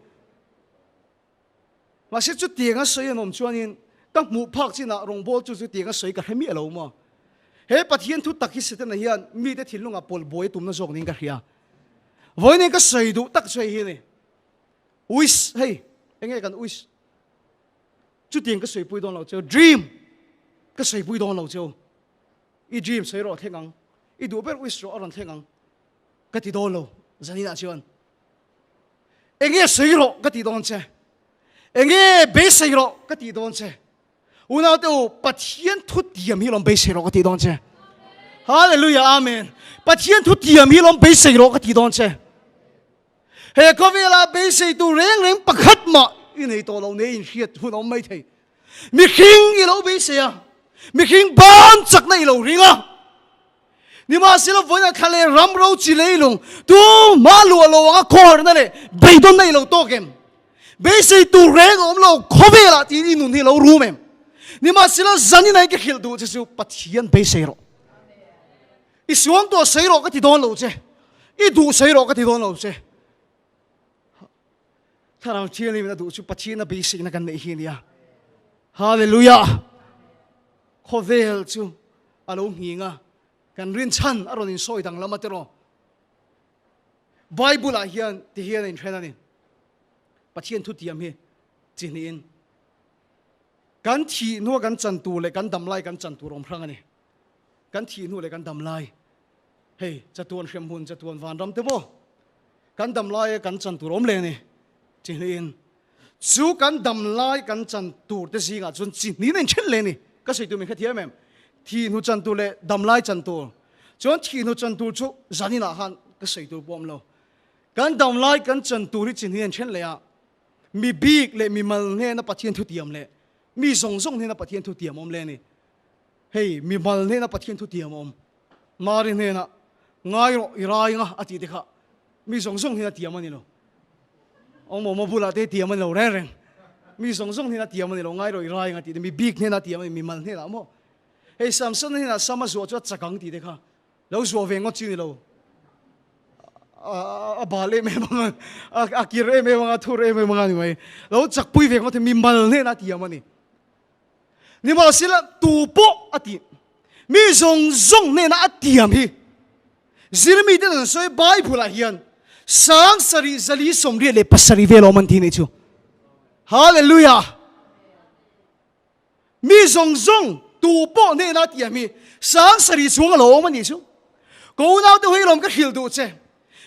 A: Mahse chutianga sawi an awm chuanin ka hmuh phak chinah rawngbâwl chu chutianga sawi ka hre miah lo maw? He Pathian thu tak hi Setana hian mite thinlungah pawlh buai a tumna zawk niin ka hria. Vawiin ka sawi duh tak chu hei hi a ni. Wish, hei, enge kan wish? Chutiang ka sawipui dawn lo cheu, dream ka sawipui dawn lo cheu. I dream sawi rawh thleng ang, i duh ber wish rawh a rawn thleng ang ka ti dawn lo zaninah chuan. Enge sawi rawh ka ti dawn che, enge beisei rawh ka ti dawn che. Unaute u, Pathian thu tiam hi lawm beisei rawh ka ti dawn che. Hallelujah, amen. Pathian thu tiam hi lawm beisei rawh ka ti dawn che. He khawvela beisei tur reng reng pakhat mah i nei tawh lo nei inhriat hun a awm mai thei. Mihring i lo beisei a, mihring ban chakna i lo ring a. Nimahsela vawiin thla leh ram ro chi leilung tumah luah lo anga khawharna leh beidawnna i lo tawk em? Beisei tur reng a awm lo khawvelah tiin i nun hi lo rum em? Nimahsela zanin a i ka hrilh duh che chu Pathian beisei rawh. I suam tawh sawi rawh ka ti dawn lo che, i duh sawi rawh ka ti dawn lo che. Thlarau Thianghlim in a duh chu Pathian a beiseina kan neih hi a nia. Hallelujah! Khawvel chu a lo nghing a, kan rinchhan a rawn insawi danglam a tiraw? Bible-ah hian ti hian a inhren a ni. Pathian thutiam hi chi hnihin kan thih hnua kan chan tur leh kan dam lai kan chan tur awm hrang a ni. Kan thih hnu leh kan dam lai hei chatuan hremhmun chatuan vanram te maw kan dam laia kan chan tur awm leh a ni. Chi hnihin chu kan dam lai kan chan tur te zingah chuan chi hnihin a inthen leh a ni. Ka sawi tur min hrethiam em? Thih hnu chan tur leh dam lai chan tur. Chuan thih hnu chan tur chu zaninah khan ka sawi tur pawh a awm lo. Kan dam lai kan chan tur hi chi hnihin a inthen leh a, mi bik leh mi mal hnena Pathian thutiam leh mi zawng zawng hnena Pathian thutiam a awm leh a ni. Hei mi mal hnena Pathian thutiam a awm. Mari hnena ngai rawh i rai anga a tih te kha mi zawng zawng hnena tiam a ni lo. Awmawma bulah te tiam a ni lo reng reng. Mi zawng zawng hnena tiam a ni lo ngai rawh i rai anga tih te mi bik hnena tiam a ni mi mal hnenah maw. Hei Samson hnenah Sama zuah chu a chak ang tih te kha lo zuah ve ngawt chi ni lo. A bal em em anga a kir em em anga a thur em em anga ni mai. Lo chakpui ve ngawt hi mi mal hnena tiam a ni. Nimahsela tu pawh a tih, mi zawng zawng hnena a tiam hi Zirmi ten an sawi Bible-ah hian 7000 427 vel awm an ti nih chu. Hallelujah! Mi zawng zawng tu pawh hnena a tiam hi 7000 chuang a lo awm a nih chu. Ka unaute ho hi lawm ka hrilh duh che.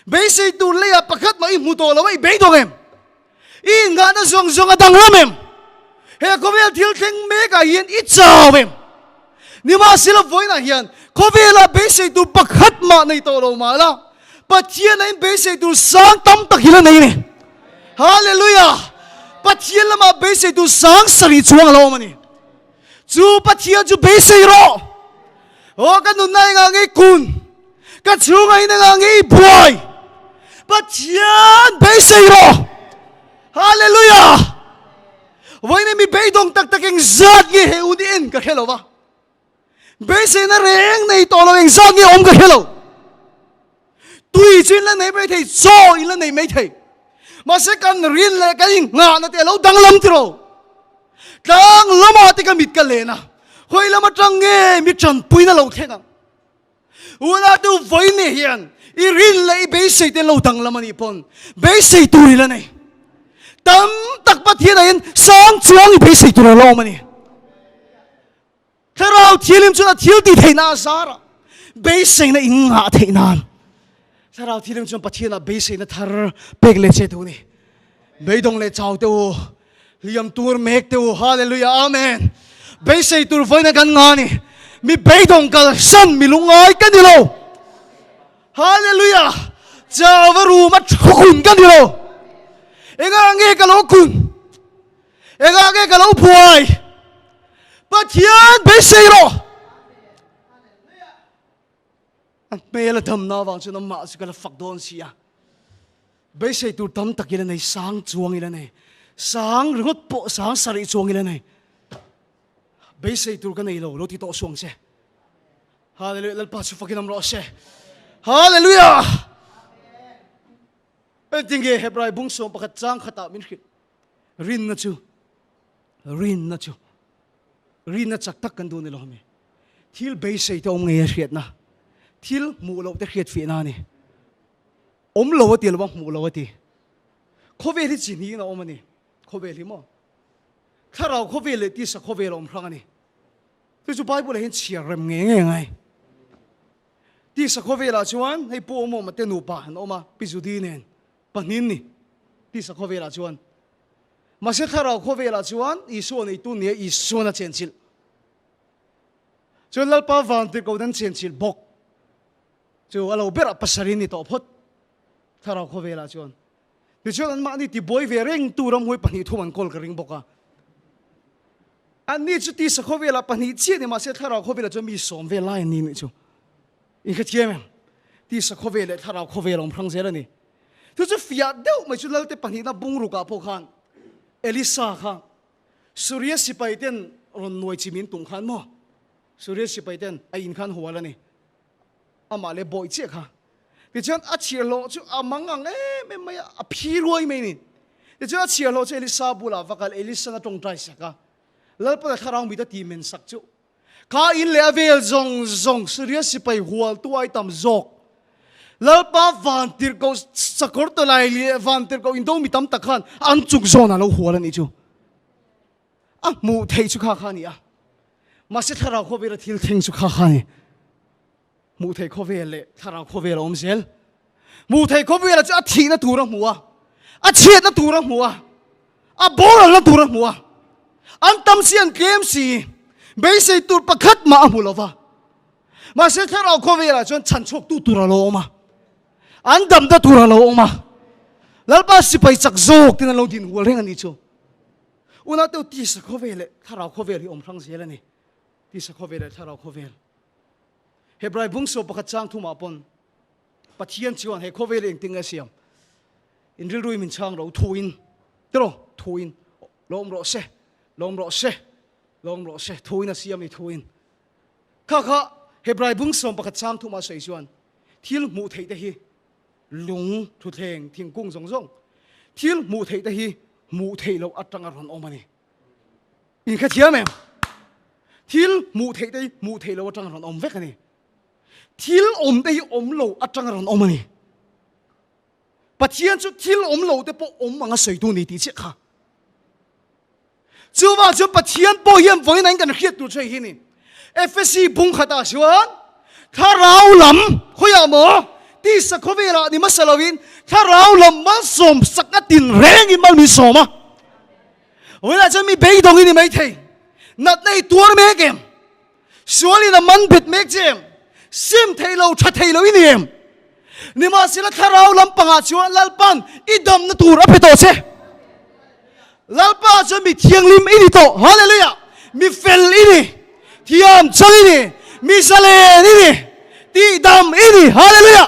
A: Beisei tur leiah pakhat mah i hmu tawh lo a, i beidawng em? I innghahna zawng zawng a danglam em? He khawvel thil thleng mekah hian i chau em? Nimahsela vawiinah hian khawvelah beisei tur pakhat mah nei tawh lo mah la, Pathian a inbeisei tur sang tam tak hi la nei a ni. Hallelujah! Pathian lamah beisei tur sang sarih chuang a lo awm a ni. Chu Pathian chu beisei rawh. Aw ka nunna engah nge i kun? Ka chhungah in engah nge i buai? Pathian beisei rawh. Hallelujah! Vawiin mi beidawng tak tak eng zat nge he un i en ka hre lo va. Beiseina reng nei tawh lo eng zat nge awm ka hre lo. Tui chu in la nei mai thei, chaw in la nei mai thei. Mahse kan rin leh kan inngahna te a lo danglam tiraw. Tlang lamah te ka mit ka len a, hawi lam atang nge mi tanpuina lo thleng ang. Unau te u vawiin hian i rin leh i beisei te lo danglam a nih pawn beisei tur i la nei. Tam tak Pathianah hian sang chuang i beisei tur a lo awm a ni. Thlarau Thianghlim chuan a thil tih theihna a zar a, beiseina in ngah theih nan. Thlarau Thianghlim chuan Pathianah beiseina thar pek leh che duh a ni. Beidawng leh chau te u, hliam tur mek te u, Hallelujah, Amen. Beisei tur vawiina kan ngah a ni. Mi beidawng kalsan mi lungngai ka ni lo. Hallelujah! Chau va rum a thukun ka ni lo. Engah nge ka lo kun? Engah nge ka lo buai? Pathian beisei rawh. A hmel a damna avang chuan amah chu ka la fak dawn si a. Beisei tur tam tak ila nei, sang chuang ila nei. Sang ringawt pawh sang sarih chuang ila nei. Beisei tur ka nei lo, lo ti tawh suang che. Hallelujah, Lalpa chu fakin awm rawh se. Hallelujah! Engtinge Hebrai bung 11 chang khatah min hrilh. Rinna chu, rinna chu, rinna chak tak kan duh ni lo hami. Thil beisei te awm ngei a hriatna, thil hmuh loh te hriat fiahna a ni. Awm lo a ti lo a, hmuh lo a ti. Khawvel hi chi hnihin a awm a ni. Khawvel hi maw? Thlarau khawvel leh tisa khawvel a awm hrang a ni. Chu chu Bible ah hian chhiar rem ngei ngei ngai. Tisa khawvelah chuan hei Pu Awmawma te nupa an awm a, Pi Judy nen. Pahnin ni, tisa khawvelah chuan. Mahse thlarau khawvelah chuan Isua neitu nia Isuan a chenchilh. Chuan Lalpa vantirhkoh an chenchilh bawk. Chu a lo berah pasarih ni tawh phawt thlarau khawvelah chuan. Tichuan anmahni tibuai ve reng tu ramhuai pahnih thum an kawl ka ring bawk a. Anni chu tisa khawvelah pahnih chiah ni mahse thlarau khawvelah chuan mi sawm vel lai an ni nih chu. Inkhathiam em? Tisa khawvel leh thlarau khawvel a awm hrang zel a ni. Chu chu fiah deuh mai chu Lalte pahnihna bungrukah pawh khan Elisa kha Suria sipai ten rawn nuai chi min tung khan maw? Suria sipai ten a in khan hual a ni. Amah leh bawih chiah kha. Tichuan a chhiarhlawh chu a mang ang em em mai a, a phi ruai mai a ni. Tichuan a chhiarhlawh chu Elisa bulah va kal, Elisa'n a tawngtai sak a. Lalpana thlarau mita ti men sak chu. Kha in leh a vel zawng zawng Syria sipai hualtu ai tam zawk. Lalpa vantirhkoh sakawr tawlai leh vantirhkoh indo mi tam tak khan an chung zawn a lo hual a nih chu. A hmuh theih chu kha kha a ni a. Mahse thlarau khawvela thil thleng chu kha kha a ni. Hmuh theih khawvel leh thlarau khawvel a awm zel. Hmuh theih khawvela chu a thihna tur a hmu a, a chhiatna tur a hmu a, a boralna tur a hmu a. An tam si an tlem si, beisei tur pakhat mah a hmu lo va. Mahse thlarau khawvelah chuan chhanchhuaktu tur a lo awm a, an damna tur a lo awm a. Lalpa sipai chak zawk tin an lo din hual reng a nih chu. Unau tisa khawvel leh thlarau khawvel hi awm hrang zel a ni. Tisa khawvel leh thlarau khawvel. Hebrai bungsaw pakhat chang thumah pawn Pathian chuan he khawvel engtin nge a siam? In rilru min chhang ro thuin tiraw thuin lawm rawh se lawm rawh se lawm rawh se thuin a siam ni thuin kha kha Hebrai bungsawm pakhat chang thumah sawi chuan thil hmuh theih te hi lung thuthleng thingkung zawng zawng thil hmuh theih te hi hmuh theih loh atanga rawn awm a ni. In kha thiam em? Thil hmuh theih te hi hmuh theih loh atanga rawn awm vek a ni. Thil awm te hi awm lo atanga rawn awm a ni. Pathian chu thil awm lo te pawh awm anga sawitu ni tih chiah kha. Chuvang chuan Pathian pawh hian vawiin in kan hriat tur chu hei hi ni. Efesi bung khatah chuan thlarau lam khawiah maw tisa khawvelah ni hmasa loin thlarau lam malsawm sakna tinrengin mal min sawm a. Vawiinah chuan mi beidawng i ni maithei. Natna i tuar mek em? Sualin a man bet mek che em? Sim thei lo, tha thei lo i ni em? Nimahsela thlarau lampangah chuan Lalpan i damna tur a pe tawh che. Lalpa chuan mi thianghlim i ni tawh. Hallelujah! Mi fel i ni. Thiam chang i ni. Mi zalen i ni. Tihdam i ni. Hallelujah!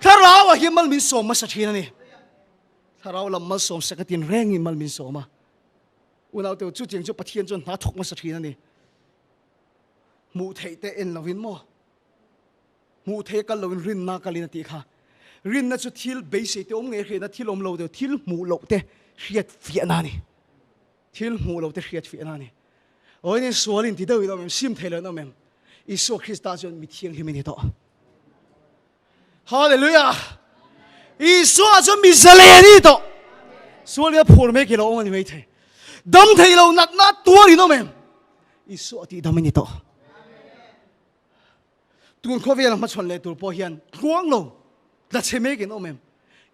A: Thlarauah hian mal min sawm hmasa thin a ni. Thlarau lam malsawm sak a tin rengin mal min sawm a. Unau teu chutiang chu Pathian chuan hna thawk hmasa thin a ni. Hmuh theih te en lovin maw? Hmuh theih a kal lovin rinna kalin a tih kha. Rinna chu thil beisei te awm ngei hriatna, thil awm lo deuh, thil hmuh loh te hriat fiahna a ni. Thil hmuh loh te hriat fiahna a ni. Awin sual in ti deuh in awm em? Sim thei lo in awm em? Isua Krista chuan mi thianghlim i ni tawh. Hallelujah! Isua chu mi zalen i tawh. Sual i phur mek i lo awm a ni mai thei. Dam thei lo natna tuar in awm em? Isua tih dam i ni tawh. Tun khawvel a hmachhawn leh tur pawh hian tluang lo tla chhe mek in awm em?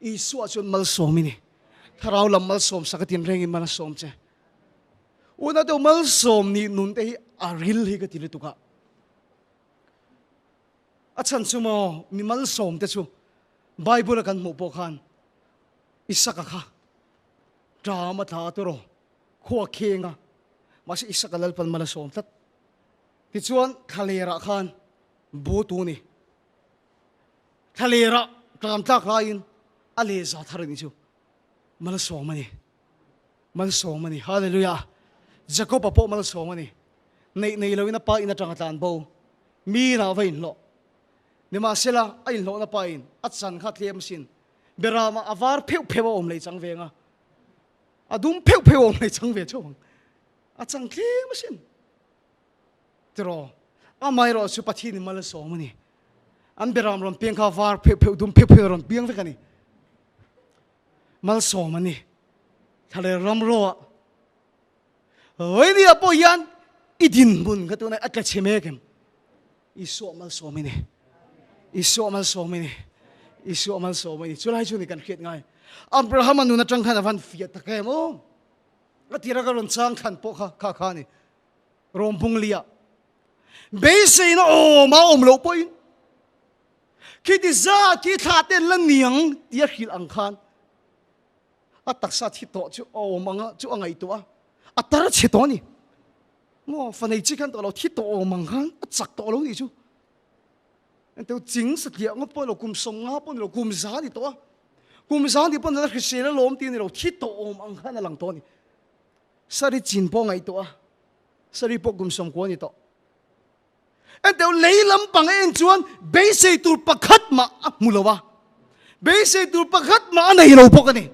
A: Isua chuan malsawm i ni. Thlarau lam malsawm sak a tin rengin mal a sawm che. Una deuh malsawm nih nun te hi a ril hi ka ti lutuk a. A chhan chu maw mi malsawm te chu Bible a kan hmuh pawh khan Isaka kha ṭam a tla tawh rawh khua kheng a, mahse Isaka Lalpan mal a sawm tlat. Tichuan thlalerah khan bu tu ni thlalerah ṭam tlak laiin a lehza thar a nih chu malsawm a ni. Malsawm a ni. Hallelujah! Jakob-a pawh malsawm a ni. Neih nei loin a pa in atanga tlan bo. Mi inah va inhlawh. Nimahsela, a inhlawhna pa in a chan kha tlem asin. Beramah a var pheuh pheuh a awm lei chang ve ang a. A dum pheuh pheuh a awm lei chang ve chauh ang. A chang tlem asin. Tiraw? Amaherawh chu Pathian in mal a sawm a ni. An beram rawn piang kha var pheuh pheuh, dum pheuh pheuh a rawn piang vek a ni. Malsawm a ni. Thlaler ram ro ah Vawinia pawh hian i dinhmun kha tunah a tla chhe mek em? Isua malsawm i ni. Isua malsawm i ni. Isua malsawm i ni. Chulai chu ni kan hriat ngai. Abrahama nun atang khan a van fiah tak em aw. A tira ka rawn chang thlan pawh kha kha kha ni. Rom bunglia. Beiseina awm a awm loh pawhin Khiti zat khi thla te an la niang tia hrilh ang khan a taksa thi tawh chu a awm anga chu a ngaihtuah a, a tar chhe tawh a ni. Maw fanei chi khan tawh lo thi tawh awm ang khan a chak tawh lo nih chu. Enteu ching satliah ngawt pawh ni lo, kum 50 pawh ni lo, kum za ni tawh a. Kum za ni pawh ni la hrisel a lawm tih a ni lo, thi tawh awm ang khan a lang tawh a ni. Sari chin pawh a ngaihtuah a, sari pawh kum 90 ni tawh. Enteu lei lampang a en chuan beisei tur pakhat mah a hmu lo a, beisei tur pakhat mah a nei lo bawk a ni.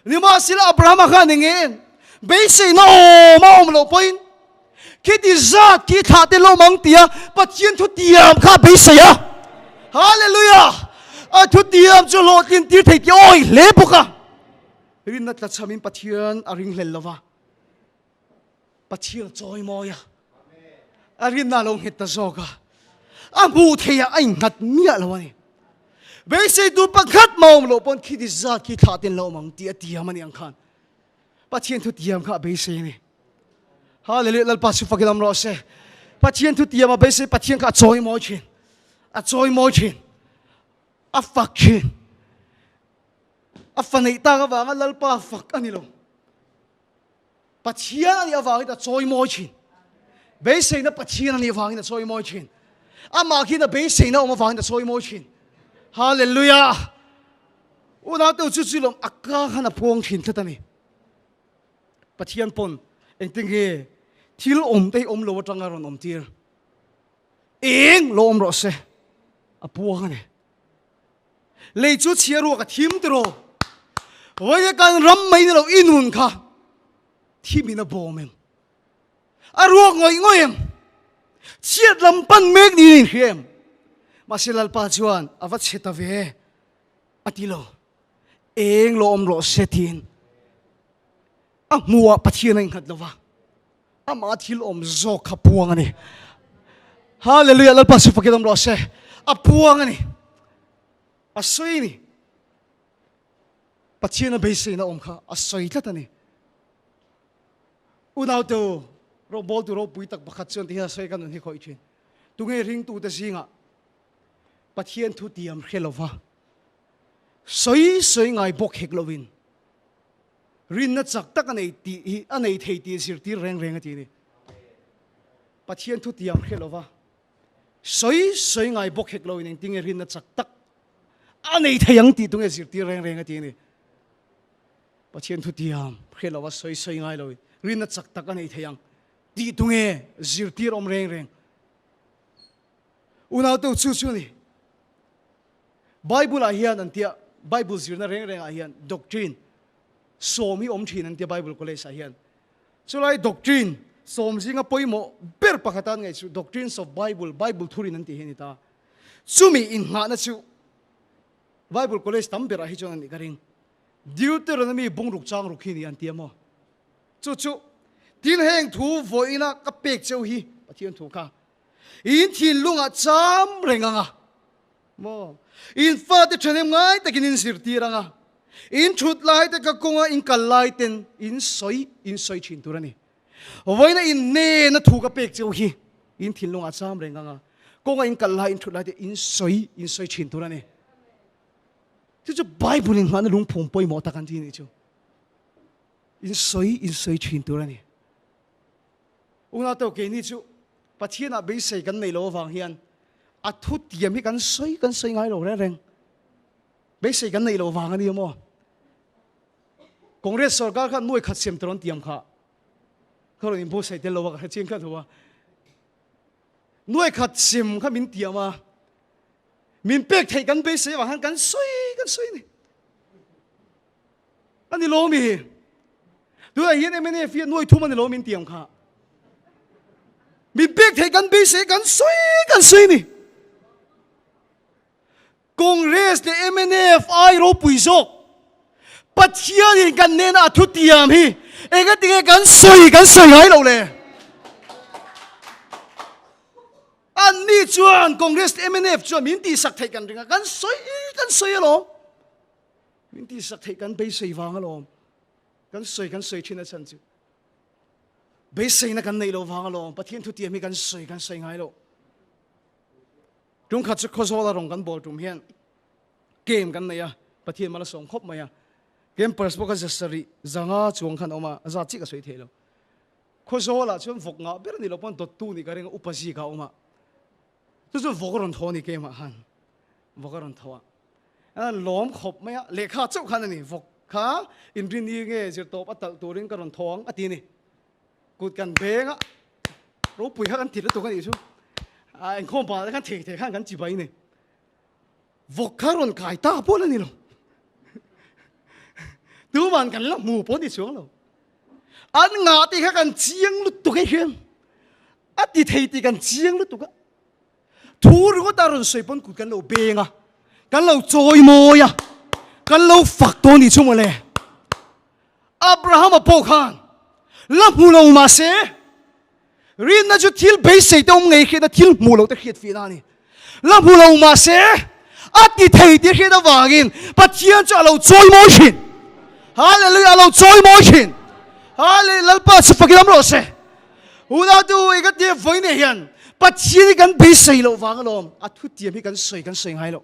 A: Nimahsela Abrahama khan eng nge en? Beiseina awm a awm loh pawhin. Khiti zat khi thlah te lo mang tia Pathian thu tiam kha beisei a. Hallelujah! A thu tiam chu hlawhtlin tir thei ti awi hle bawk a. Rinna tlachhamin Pathian a ringhlel lova. Pathian a chawi mawi a. A rinna a lo nghet ta zawk a. A hmuh theih ah a innghat miah lo a ni. Beiseitu pakhat mah awm loh pawn khiti zat khi thlah ten lo awm ang tih a tiam a ni ang khan. Pathian thu tiam kha a beisei a ni. Hallelujah Lalpa chu fakin awm rawh se. Pathian thu tiam a beisei Pathian kha a chawi mawi thin. A chawi mawi thin. A fak thin. A fa neih tak avanga Lalpa fak a ni lo. Pathian a nih avangin a chawi mawi thin. Beiseina Pathian a nih avangin a chawi mawi thin. Amah khian a beiseina awm avangin a chawi mawi thin. Hallelujah! Unaute chu chu lawm a ka khan a phuang thin tlat a ni. Pathian pawn engtin nge thil awm te hi awm lo atanga rawn awm tir. Eng lo awm rawh se a puang a ni. Lei chu chhia ruak a thim tiraw. Vawiin kan ram mai ni lo i nun kha thimin a bawm em? A ruak ngawih ngawih em? Chhiat lam pan mek niin a inhria em? Mahse Lalpa chuan a va chhe ta ve a ti lo. Eng lo awm rawh se tiin a hmuhah Pathian a innghat lo va, amah thil awm zawk kha puang a ni. Hallelujah, Lalpa chu fakin awm rawh se. A puang a ni. A sawi a ni. Pathian a beiseina awm kha a sawi tlat a ni. Unaute u, rawngbawltu ropui tak pakhat chuan ti hian a sawi ka nun hi khawih thin. Tunge ringtute zingah Pathian thu tiam hre lova sawi sawi ngai bawk hek lovin rinna chak tak a nei tih hi a nei thei tih zirtir reng reng a ti a ni. Pathian thu tiam hre lova sawi sawi ngai bawk hek lovin engtinge rinna chak tak a nei thei ang tih tunge zirtir reng reng a ti a ni. Pathian thu tiam hre lova sawi sawi ngai lovin rinna chak tak a nei thei ang tih tunge zirtir awm reng reng. Unaute chu chu a ni. Bible ah hian an tia, Bible zirna reng reng ah hian doctrine sawm hi awm thin an tia Bible college ah hian. Chulai doctrine sawm zinga pawimawh ber pakhat an ngaih chu doctrines of Bible, Bible thurin an tih hi a ni ta. Chumi innghahna chu Bible college tam berah hi chuan a nih ka ring. Deuteronomy bungruk chang ruk hi ni an tia maw? Chu chu tin heng thu vawiina ka pek cheu hi Pathian thu kha in thinlungah cham reng ang a. Maw? In fate ṭhahnem ngai takin in zirtir ang a, in ṭhut lai te ka kawnga in kal lai ten in sawi in sawi ṭhin tur a ni. Vawiina in hnena thu ka pek cheu hi in thinlungah cham reng ang a, kawnga in kal lai in ṭhut lai te in sawi in sawi ṭhin tur a ni. Chu chu Bible in nghahna lungphum pawimawh tak an ti a nih chu. In sawi in sawi ṭhin tur a ni. Unau keini chu Pathianah beisei kan nei lo avang hian a thu tiam hi kan sawi kan sawi ngai lo reng reng. Beisei kan neih loh vang a ni maw? Congress sorkar khan nuai khat siam tur an tiam kha. Ka rawn inbuatsaih tel lo a, ka hre chiang kha tho a. Nuai khat sim kha min tiam a, min pek theih kan beisei avang khan kan sawi kan sawi a ni. A ni lo mi? Tunah hian MNF hi nuai thum a ni lo min tiam kha. Min pek theih kan beisei kan sawi kan sawi ni. Congress leh MNF ai ropui zawk. Pathianin kan nena a thu tiam hi engatinge kan sawi kan sawi ngai lo le. Anni chuan Congress leh MNF chuan min tihsak theih kan ring a kan sawi kan sawi alawm. Min tihsak theih kan beisei vang alawm. Kan sawi kan sawi thin a chhan chu. Beiseina kan neih loh vang alawm. Pathian thutiam hi kan sawi kan sawi ngai lo. Tum khat chu Khawzawl a rawn kan bawl tum hian game kan nei a, Pathian mal a sawm khawp mai a. Campers pawh kha za sarih zanga chuang khan a awm a, a zat chiah ka sawi thei lo. Khawzawlah chuan vawk ngah ber a nih loh pawn dawttu nih ka ring a, upa zik a awm a. Chu chu vawk a rawn thaw a ni game ah khan. Vawk a rawn thaw a. A lawm khawp mai a, lehkha chauh khan a ni, vawk kha inrini nge zirtawp a talh turin ka rawn thaw ang a ti a ni. Kut kan beng a, ropui kha kan ti lutuk a nih chu. A inkhawm pah te khan thei thei khan kan chi bai a ni. Vawk kha rawn kai ta pawh la ni lo. Tuman kan la hmu pawh ni chuang lo. An ngah te kha kan chiang lutuk e hian. A ti thei tih kan chiang lutuk a. Thu ringawt a rawn sawi pawn kut kan lo beng a, kan lo chawi mawi a, kan lo fak tawh a nih chu mawle. Abrahama pawh khan la hmu lo mahse rinna chu thil beisei te awm ngei hriat a thil hmuh loh te hriat fihna a ni. La hmu lo mahse a ti thei tih hriat avangin Pathian chu a lo chawi mawi thin. Hallelujah a lo chawi mawi thin. Hallelujah Lalpa chu fakin awm rawh se. Unautu i ka tia vawi nei hian Pathian hi kan beisei loh vang alawm a thutiam hi kan sawi kan sawi ngai loh.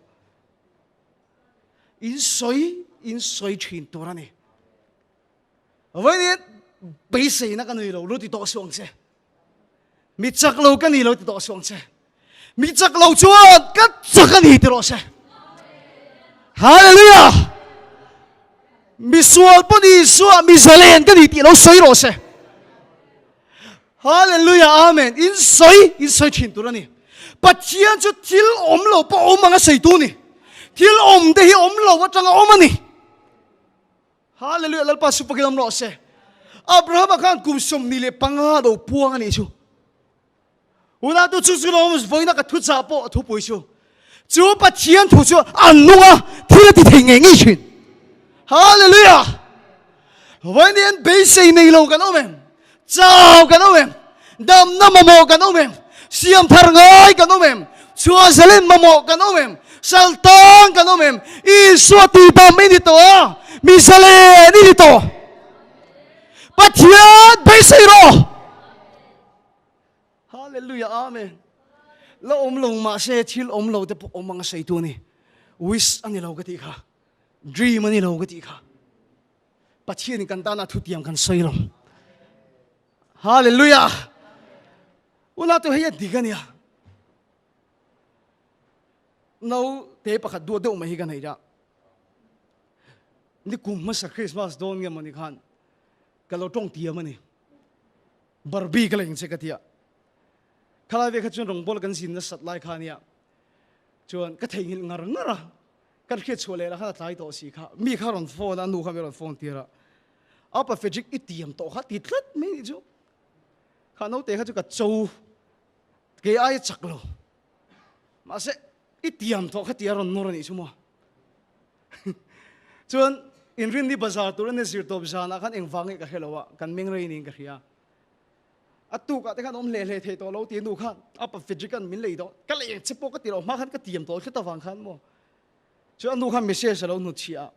A: In sawi in sawi thin tur a ni. Vawi ni beiseina ka nei lo lo ti tawh suh ang che. Mi chak lo ka ni lo ti tawh suh ang che. Mi chak lo chuan ka chak a ni ti rawh se. Hallelujah! Mi sual pawh ni Isua mi zalen ka ni tih lo sawi rawh se. Hallelujah! Amen. In sawi, in sawi thin tur a ni. Pathian chu thil awm lo pawh awm anga sawi tu ni. Thil awm te hi awm lo atanga awm a ni. Hallelujah Lalpa chu pakin awm rawh se. Abrahama khan kum 25 lo puang a nih chu. Unautu chu chu lo vawiina ka thu chah pawh thupui chu. Chu Pathian thu chu an nung a, thil a ti thei ngei ngei thin. Hallelujah! Vawiin hian beisei nei lo kan awm em? Chau kan awm em? Damna mamawh kan awm em? Siam thar ngai kan awm em? Chhuah zalen mamawh kan awm em? Sal tang kan awm em? Isua tihdam i ni tawh a, mi zalen i ni tawh. Pathian beisei rawh! Hallelujah Amen. La awm lo mahse thil awm lo te pawh awm anga sawi tu a ni. Wish a ni lo ka tih kha. Dream a ni lo ka tih kha. Pathian in kan tana thutiam kan sawi lo. Hallelujah. Una tu hei a dik a nia. No te pakhat duat deuh mai hi ka nei a. Ni kum hmasa Christmas dawn nge mawni khan ka lo tawng tiam a ni. Barbie ka leng che ka tia. Khalai ve kha chuan rawngbawl kan zin nasat lai kha nia. Chuan ka theihnghilh ngar ngar a. Kan hriat chhuah leh lah khan a tlai tawh si kha. Mi kha rawn phone a, a nu kha mi rawn phone tir a. Apa Frederick i tiam tawh kha ti tlat mai nih chu. Kha naute kha chu ka cho kei ai a chak lo. Mahse i tiam tawh kha ti a rawn nawr a nih chu maw. Chuan inrinni bazar tur a ni zir tawp zanah khan engvang nge ka hre lo a, kan meng rei niin ka hria. A tukah te khan awm hle hle thei tawh lo ti nu khan apa Frederick an min lei dawn ka lei ang che pawh ka ti lo hma khan ka tiam tawh thlet avang khan maw chuan a nu khan message a lo hnutchhiah a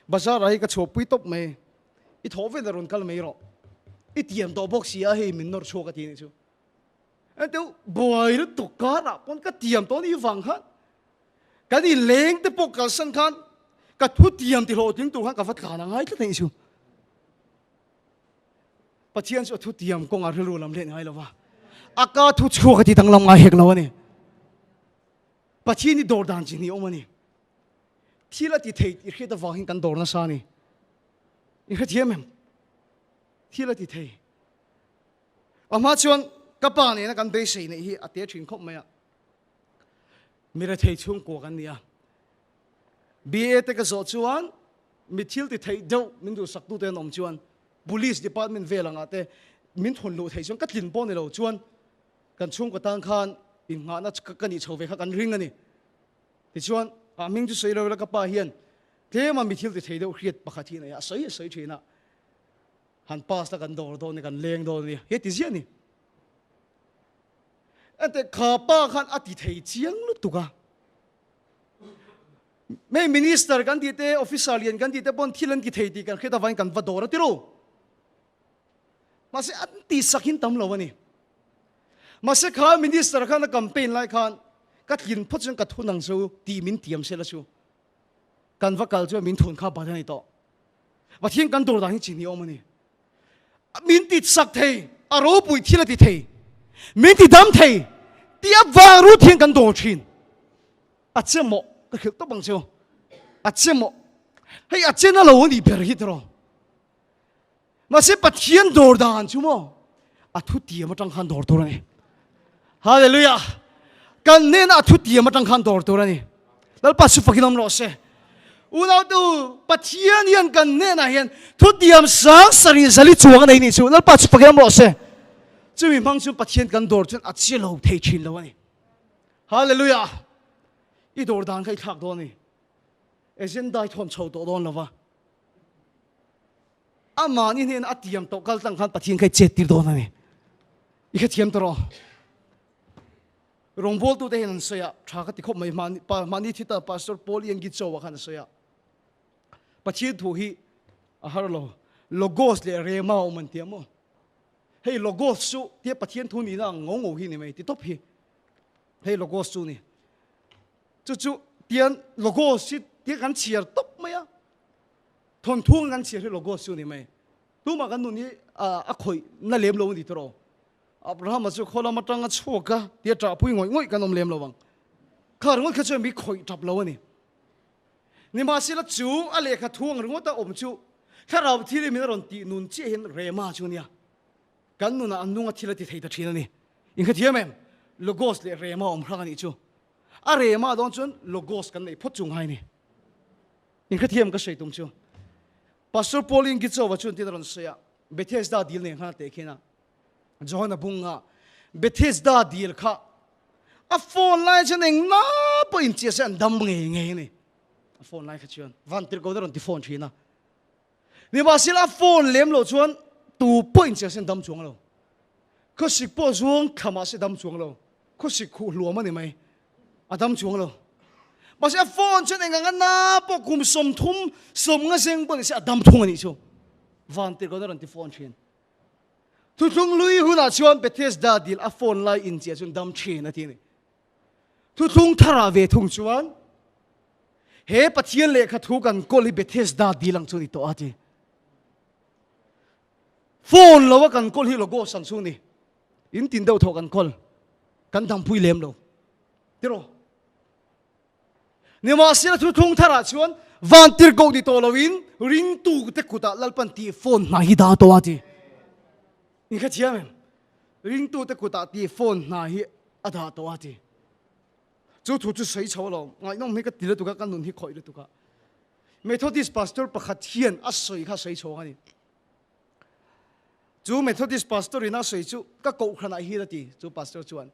A: bazar ah hi ka chhuahpui tawp mai i thawh vel a rawn kal mai rawh i tiam tawh bawk si a hei min nawr chhuak a ti nih chu enteu buai lutuk karah pawn ka tiam tawh ni vang khan kan inleng te pawh kalsan khan ka thu tiam ti hlawhtling tur khan ka va tlan a ngai tlat a nih chu. Pathian chu a thu tiam kawngah rilru lam let ngai lo va, a ka thu chhuak a ti danglam ngai hek lo a ni. Pathian hi dawr dan chi hnih awm a ni. Thil a ti thei tih hriat avangin kan dawr nasa a ni. I hrethiam em? Thil a ti thei. A hma chuan ka pa nena kan beisei neih hi a te thin khawp mai a. Mi rethei chhungkua kan ni a. BA te ka zawh chuan mi thil ti theih deuh min duhsaktute an awm chuan Police department vel angah te min thawn luh theih chuan ka tlin pawh ni lo chuan kan chhungkaw tan khan innghahna ka nih chho ve kha kan ring a ni. Tichuan a hming chu sawi lo ila ka pa hian tlema mi thil ti thei deuh hriat pakhat hi a nei a, a sawi a sawi thin a, han pass la kan dawr dawn a ni, kan leng dawn a ni, he ti ziah a ni. Enteh kha pa khan a ti thei chiang lutuk a. Hei minister kan tih te, officer lian kan tih te pawn thil an ti thei tih kan hriat avangin kan va dawr a ti ru. Mahse an tih sak hin tam lo a ni. Mahse kha minister khan a campaign lai khan ka tlin phawt chuan ka thun ang chu tih min tiam sela chu. Kan va kal chuan min thun kha bat a ni tawh. Pathian kan dawr dan hi chin hi awm a ni. Min ti sak thei, a ropui thil a ti thei, min ti dam thei tih avang rut hian kan dawr thin. A che maw? Ka hrilh tawp ang cheu. A che maw? Hei a che na lo a nih ber hi tiraw. Mahse Pathian dawr dan chu maw a thu tiam atang khan dawr tur a ni. Hallelujah! Kan hnena a thu tiam atang khan dawr tur a ni. Lalpa chu fakin awm rawh se. Unautu Pathian hian kan hnenah hian thu tiam sang sarih zali chuang a nei nih chu. Lalpa chu fakin awm rawh se. Chumi hmang chuan Pathian kan dawr chuan a che lo thei thin lo a ni. Hallelujah! I dawr dan kha i thlak dawn a ni. Agenda i thawn chho tawh dawn lo va. Amahni hnena a tiam tawh kal tlang khan Pathian kha i chet tir dawn a ni. I hrethiam ta rawh. Rawngbawltute hian an sawi a, tha ka ti khawp mai. Mahni, mahni thi ta Pastor Paul Ian Gitzoa khan a sawi a. Pathian thu hi a har lo. Logos leh Rhema a awm an ti a maw? Hei Logos chu tia Pathian thu nihna ang ngo ngo hi ni mai ti tawp hi. Hei Logos chu ni. Chu chu tian Logos hi tia kan chhiar tawp mai a. Thawnthu ang kan chhiar hi Logos chu ni mai. Tumah kan nun hi a khawih na lem lo a ni tawh. Abrahama chu khaw lam atang a chhuak a tia ṭahpui ngawih ngawih kan awm lem lo ang. Kha ringawt kha chuan mi khawih ṭap lo a ni. Nimahsela chu a lehkha thu ang ringawt a awm chu Thlarau thil min a rawn tih nun chiah hian Rema chu a nia. Kan nunah an nunga thil a ti thei ta ṭhin a ni. Inkhathiam em? Logos leh Rema awm hrang a nih chu. A Rema dawn chuan Logos kan neih phawt chu ngai a ni. Inkhathiam ka sawi tum chu. Pastor Pauline Gitzowa chuan tin a rawn sawi a, Bethesda dil nen khan a teh khin a. Johana bunga Bethesda dil kha a phone lai chuan eng na pawh in chiah se an dam ngei ngei a ni. A phone lai kha chuan van tirh ko na rawn ti phone thin a. Nimahsela a phone lem loh chuan tu pawh in chiah se an dam chuang lo. Khawsik pawh zuang thla mah se dam chuang lo. Khawsik khuh hluam a ni mai. A dam chuang lo. Mahse a phone chuan eng anga na pawh kum 30 sawm nga zeng pawh ni se a dam thung a nih chu. Van tirh ko na rawn ti phone thin. Thuthlung lui hunah chuan Bethesda dil a phone lai in chiah chuan dam thin a ti a ni. Thuthlung tharah ve thung chuan he Pathian lehkha thu kan kawl hi Bethesda dil ang chu ni tawh a ti. Phone lo a kan kawl hi Logos ang chu ni. In tin deuh thawh kan kawl. Kan dampui lem lo. Tiraw? Nimahsela thuthlung tharah chuan vantirhkoh ni tawh loin ringtute kutah Lalpan tih phone hna hi dah tawh a ti. In kha thiam em? Ringtute kutah tih phone hna hi a dah tawh a ti. Chu thu chu sawi chho alawm. Ngaihnawm hi ka ti lutuk a, ka nun hi khawih lutuk a. Methodist pastor pakhat hian a sawi kha sawi chhawng a ni. Chu Methodist pastor in a sawi chu ka kohhranah hian a ti, chu pastor chuan.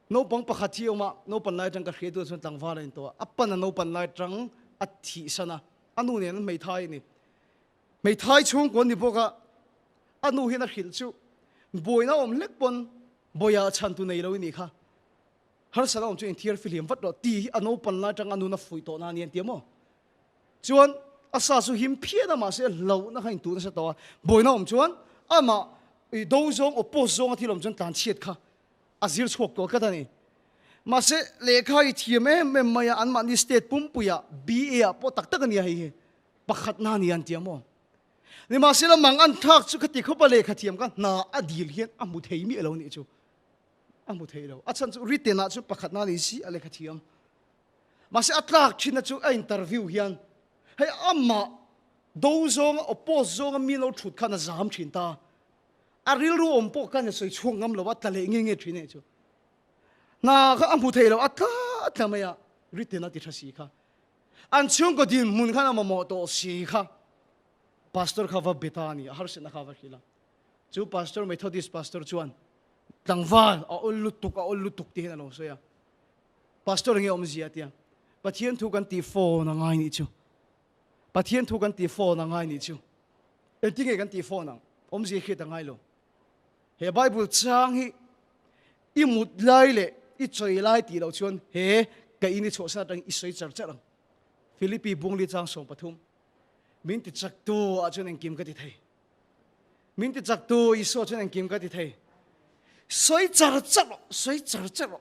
A: Naupang pakhat hi a awm a, naupan lai atang ka hria duh chuan tlangval a intawh a, a pan a naupan lai atang a thihsan a, a nu nen an hmeithai a ni. Hmeithai chhungkaw an ni bawk a, a nu hian a hrilh chu buaina a awm hlek pawn bawiah chhantu nei lo i nih kha, harsatna awm chu inthiar fihliam vat rawh tih hi a naupan lai atang a nun a fuih tawh na a ni an ti a maw? Chuan a sa chu him phian a mahse hlauhna kha intuh nasa tawh a, buaina awm chuan amah i do zawng oppose zawng a thil awm chuan tlanchhiat kha a zir chhuak tawh tlat a ni. Mahse lehkha hi thiam em em mai a, anmahni state pumpuiah BA ah pawh tak tak a nia hei hi pakhatna a ni an ti a maw? Nimahsela mang an thlak chu khati khawpa lehkha thiam kha hna a dil hian a hmu thei miah lo nih chu a hmu thei lo. A chhan chu written ah chu pakhatna a ni si a lehkha thiam. Mahse a tlak thinna chu a interview hian hei amah do zawnga oppose zawnga mi lo thut khan a zam thin ta. A rilru awm pawh khan a sawi chhuak ngam lo a, tla leh nge nge thin e chu. Hna kha a hmu thei lo, a tla tla mai a, written a ti tha si kha. An chhungkaw dinhmun khan a mamawh tawh si kha. Pastor kha va be ta a ni, a harsatna kha va hrilh a. Chu pastor Methodist pastor chuan tlangval a awl lutuk, a awl lutuk ti hian a lo sawi a. Pastor nge awmzia tia Pathian thu kan tih phone a ngai nih chu. Pathian thu kan tih phone a ngai nih chu. Engtin nge kan tih phone ang? Awmzia hriat a ngai lo. He Bible chang hi i mut lai leh i chawi lai tih loh chuan he ka in i chhuahsan atangin i sawi char char ang. Philippi bungli chang 13. Min ti chaktu ah chuan engkim ka ti thei. Min ti chaktu Isua chuan engkim ka ti thei. Sawi char char rawh, sawi char char rawh.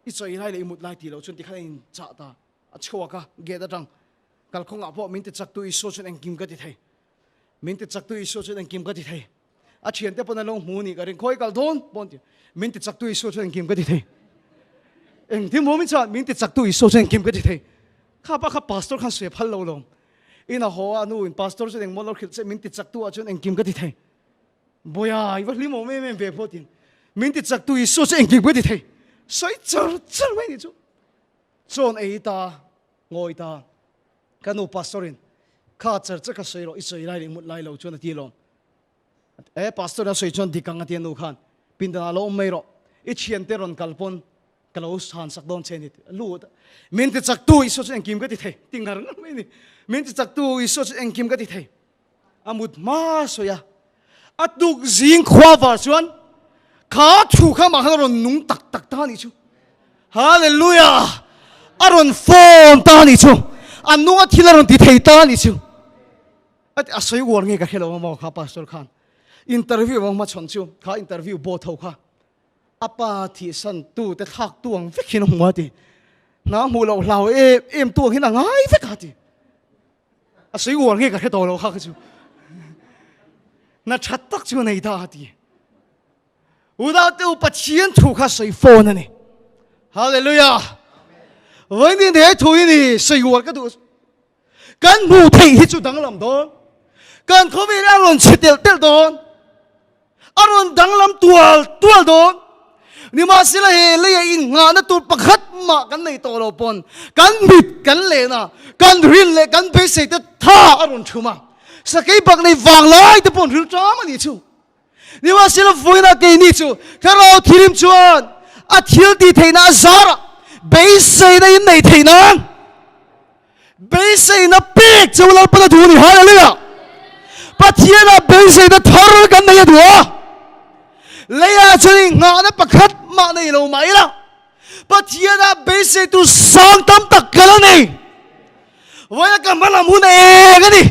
A: I chawi lai leh i mut lai tih loh chuan tikhan a inchah ta. A chhuak a, gate atang kalkhawngah pawh min ti chaktu Isua chuan engkim ka ti thei. Min ti chaktu Isua chuan engkim ka ti thei. A thiante pawn a lo hmu ni ka ring, khawi kal dawn pawn ti. Min ti chaktu Isua chuan engkim ka ti thei. Engtin maw min chuan min ti chaktu Isua chuan engkim ka ti thei. Kha pa kha pastor khan sawi phal lo lawm. In a haw a nu in pastor chuan engmaw lo hrilh che min ti chaktu ah chuan engkim ka ti thei. Bawiha i va hlim awm em em ve pawh tin. Min ti chaktu Isua chu engkim ka ti thei. Sawi char char mai ni chu. Chawn ei ta, ngawi ta. Ka nu pastor in kha char char kha sawi rawh i sawi lai leh mut lai lo chuan a ti lawm. E pastor a sawi chuan dik ang a ti a nu khan pindanah lo awm mai rawh i thiante rawn kal pawn ka lo chhan sak dawn che a ni tih a lut a. Min ti chak tu Isua chu engkim ka ti thei ti ngar ngar mai a ni. Min ti chak tu Isua chu engkim ka ti thei. A mut hma sawi a, a tuk zing khua var chuan kha thu kha mah khan a rawn nung tak tak ta a nih chu. Hallelujah! A rawn phone ta a nih chu. A nung a thil a rawn ti thei ta a nih chu. A sawi uar nge ka hre lo maw kha pastor khan. Interview a hmachhawn chu kha interview board ho kha a pa thihsan tu te thlak tu ang vek hian a hmu a ti. Hna hmuh loh hlau em em tu ang hian a ngai vek a ti. A sawi uar nge ka hre tawh lo kha kha chu. Na that tak chu a nei ta a ti. Unau te u Pathian thu kha sawi phone a ni. Hallelujah. Vawiin he thu hi ni sawi uar ka duh. Kan hmuh theih hi chu danglam dawn. Kan khawvel a rawn chhe telh telh dawn. A rawn danglam tual tual dawn. Nimahsela he leia innghahna tur pakhat mah kan nei tawh lo pawn kan mit kan len a, kan rin leh kan beisei te tha a rawn thum a. Sakei bak nei vang lai te pawh an ril ṭam a nih chu. Nimahsela vawiinah keini chu Thlarau Thilim chuan a thil tih theihna a zarah beiseina in nei theih nan beiseina pek chu Lalpan a duh a ni. Hallelujah! Pathianah beiseina thar kan nei a duh a, leiah chuan inghahna pakhat mah nei lo mah ila Pathianah beisei tur sang tam tak kal a nei. Vawiin ka hma lam hun eng a ni.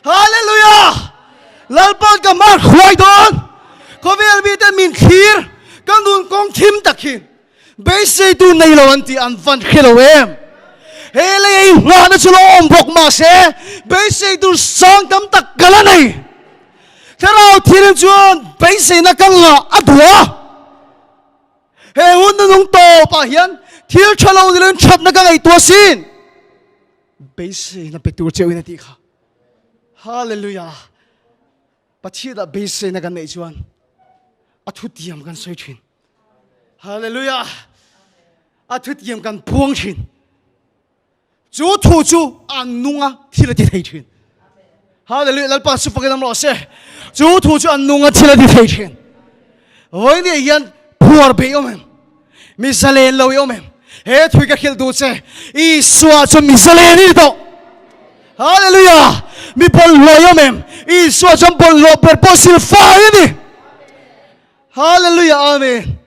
A: Hallelujah! Lalpan ka hma hruai dawn. Khawvel mite min thlir ka nun kawng thim tak hi beisei tur nei lo an tih an van hre lo em. He lei ei nghahna chu lo awm bawk mahse beisei tur sang tam tak kal a nei. Thlarau thil chuan beiseina ka ngah a duh a. He hun nunung tawpah hian thil tha lo ni loin thatna ka ngaihtuah asin. Beiseina pe tur cheuhin a tih kha. Hallelujah! Pathianah beiseina kan neih chuan a thutiam kan sawi thin. Hallelujah! A thutiam kan puang thin. Chu thu chu a nung a, thil a ti thei thin. Hallelujah, Lalpa chu fakin awm rawh se. Chu thu chu a nung a, thil a ti thei thin. Vawiin hian phuar bei awm em? Mi zalen lo i awm em? He thui ka hrilh duh che, Isua chu mi zalen i ni tawh. Hallelujah! Mi bawlhhlawh i awm em? Isua chuan bawlhhlawh ber pawh silfai a ni. Hallelujah, Amen.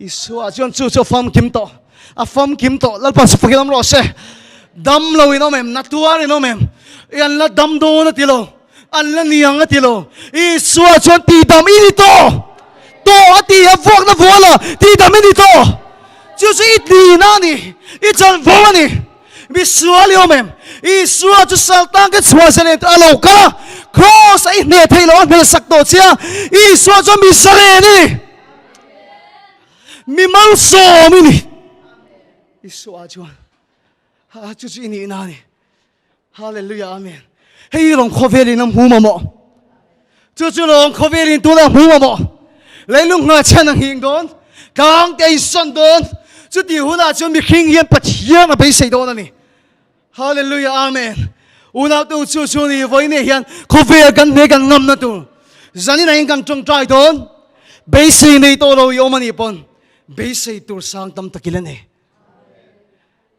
A: Isua chuan chu chu a famkim tawh, a famkim tawh, Lalpa chu fakin awm rawh se. Dam lo in awm em? Na tuar in awm em? I an la dam dawn a ti lo, an la niang a ti lo. Isua chuan tihdam i ni tawh, tawh a ti, a vuakna vual a, tihdam i ni tawh. Chu chu i tlina a ni, i chanvo a ni. Misual i awm em? Isua chu saltang ka chhuah zalen a lo kal a, kraws a i hneh theih loh a hnehsak tawh che a, Isua chuan mi zalen i ni. Mi malsawm i ni. Isua chuan, Ha, chu chu i nihna a ni. Hallelujah, Amen. Hei hi lawng khawvelin a hmu mamawh. Chu chu lawng khawvelin tuna a hmu mamawh. Leilung nghahchhian a nghing dawn, tlang te a insawn dawn. Chuti hunah chuan mihring hian Pathian a beisei dawn a ni. Hallelujah, Amen. Unautu chu chu ni vawiin hian khawvel kan hne kan ngamna tur. Zanin ah hian kan tawngtai dawn. Beisei nei tawh lo i awm a nih pawn beisei tur sang tam tak ila nei.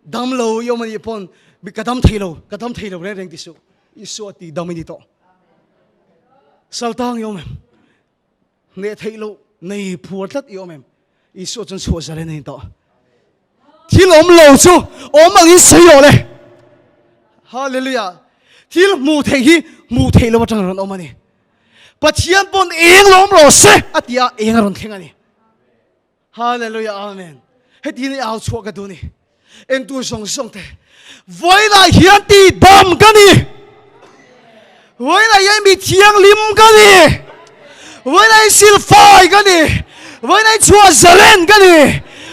A: Dam lo i awm a nih pawn ka dam thei lo, ka dam thei lo reng reng ti suh. Isua tih dam i ni tawh. Saltang i awm em? Hneh theih loh nei phuar tlat i awm em? Isua chuan chhuah zalen a ni tawh. Thil awm lo chu awm angin sawi rawh le. Hallelujah. Thil hmuh theih hi hmuh theih loh atang rawn awm a ni. Pathian pawn eng lo awm rawh se a ti a, eng a rawn thleng a ni. Hallelujah Amen. Heti ni au chhuah ka duh ni. Entu zawng zawng te. Vawiinah hian ti dam ka ni. Vawiinah hian mi thianghlim ka ni. Vawiinah hian silfai ka ni. Vawiinah hian chhuah zalen ka ni.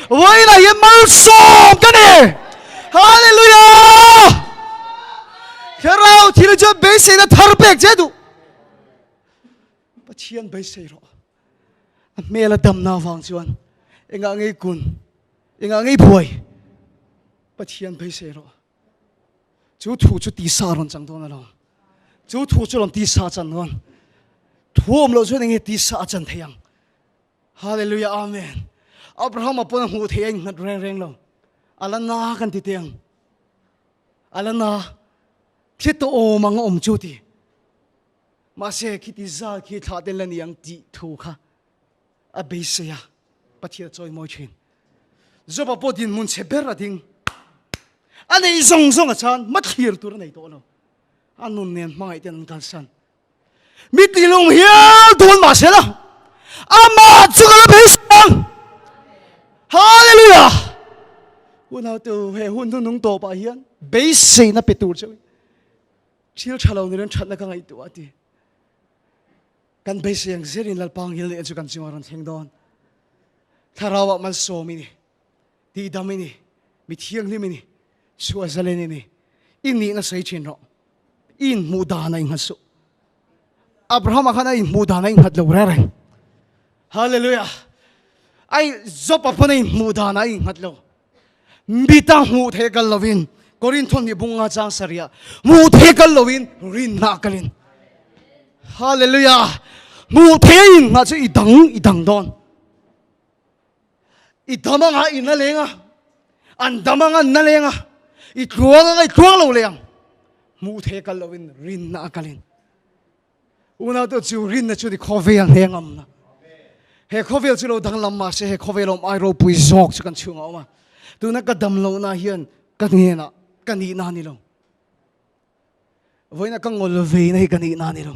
A: Vawiinah hian malsawm ka ni. Hallelujah! Thlarau thil chuan beiseina thar pek che duh. Pathian beisei rawh. A hmel a damna avang chuan engah ngei kun, engah ngei buai Pathian beisei rawh. Chu thu chu tisa rawn chang dawn alawm. Chu thu chu rawn tisa chan dawn. Thu awm loh chuan enge tisa a chan thei ang? Hallelujah Amen. Abrahama pawn a hmuh theih a innghat reng reng lo. A la na kan ti teh ang. A la na. Thi tawh awm ang a awm chu ti. Mahse khiti zal khi thlah ten la ni ang tih thu kha a beisei a, Pathian a chawimawi thin. Joba pawh dinhmun chhe ber a ding. A neih zawng zawng a chan, mathlir tur a nei tawh lo. A nun nen hmangaih ten an kalsan. Mi tilung hial dawn mah se la, amah chu ka la beisei ang. Hallelujah! Unaute u, he hun hnunung tawpah hian beiseina pe tur chauhin thil tha lo nirin thatna ka ngaihtuah a ti. Kan beisei ang zerin Lalpa ngil leh chu kan chungah rawn thleng dawn. Thlarauah malsawm i ni, tihdam i ni, mi thianghlim i ni, chhuah zalen i ni. I nihna sawi thin rawh. I inhmuh dan a innghat suh. Abrahama khan a inhmuh dan a innghat lo reng reng. Hallelujah. Ai Job-a pawn a inhmuh dan a innghat lo. Mita hmuh theih kal lovin Korinthon nih bunga chang sarih ah hmuh theih kal lovin rinna kalin. Hallelujah. Hmuh theih in ngah chu i dang i dang dawn. I dam anga i na leng a. An dam anga an na leng a. I tluang anga i tluang lo leng. Hmuh theih kal lovin rinna kalin. Unaute chu rinna chu ni khawvel hneng amna. He khawvel chu lo danglam mah se he khawvel awm ai ropui zawk chu kan chhungah a awm a. Tuna ka dam lohna hian ka hnenah ka nihna a ni lo. Vawiina ka ngawl veina hi ka nihna a ni lo.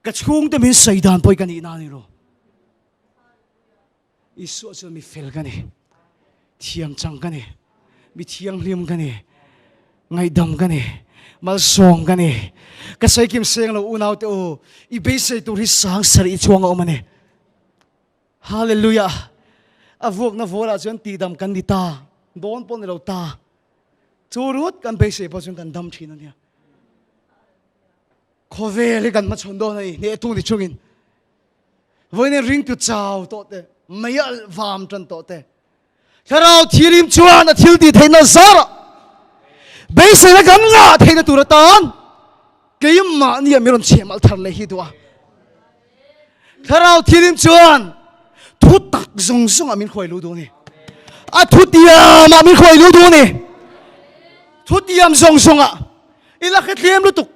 A: Ka chhungte min sawi dan pawh hi ka nihna a ni lo. Isua chuan mi fel ka ni, thiam chang ka ni, mi thianghlim ka ni, ngaihdam ka ni, malsawm ka ni. Ka sawi kim seng lo unau te u, i beisei tur hi sang sarih chuang a awm a ni. Hallelujah! A vuakna vualah chuan tihdam kan ni ta, dawn pawh ni lo ta. Chu rut kan beisei pawh chuan kan dam thin a nia. Khawvel hi kan hmachhawn dawn a ni, hnehtu ni chungin. Vawiin ringtu chau tawh te, mei alh vam tan tawh te, Thlarau Thianghlim chuan a thil tih theihna zarah beiseina kan ngah theihna tur atan keimahni ah min rawn chhem alh thar leh hi duh a. Thlarau Thianghlim chuan thu tak zawng zawng ah min hruai luh duh a ni. A thutiam ah min hruai luh duh a ni. Thutiam zawng zawng ah i la hretlem lutuk.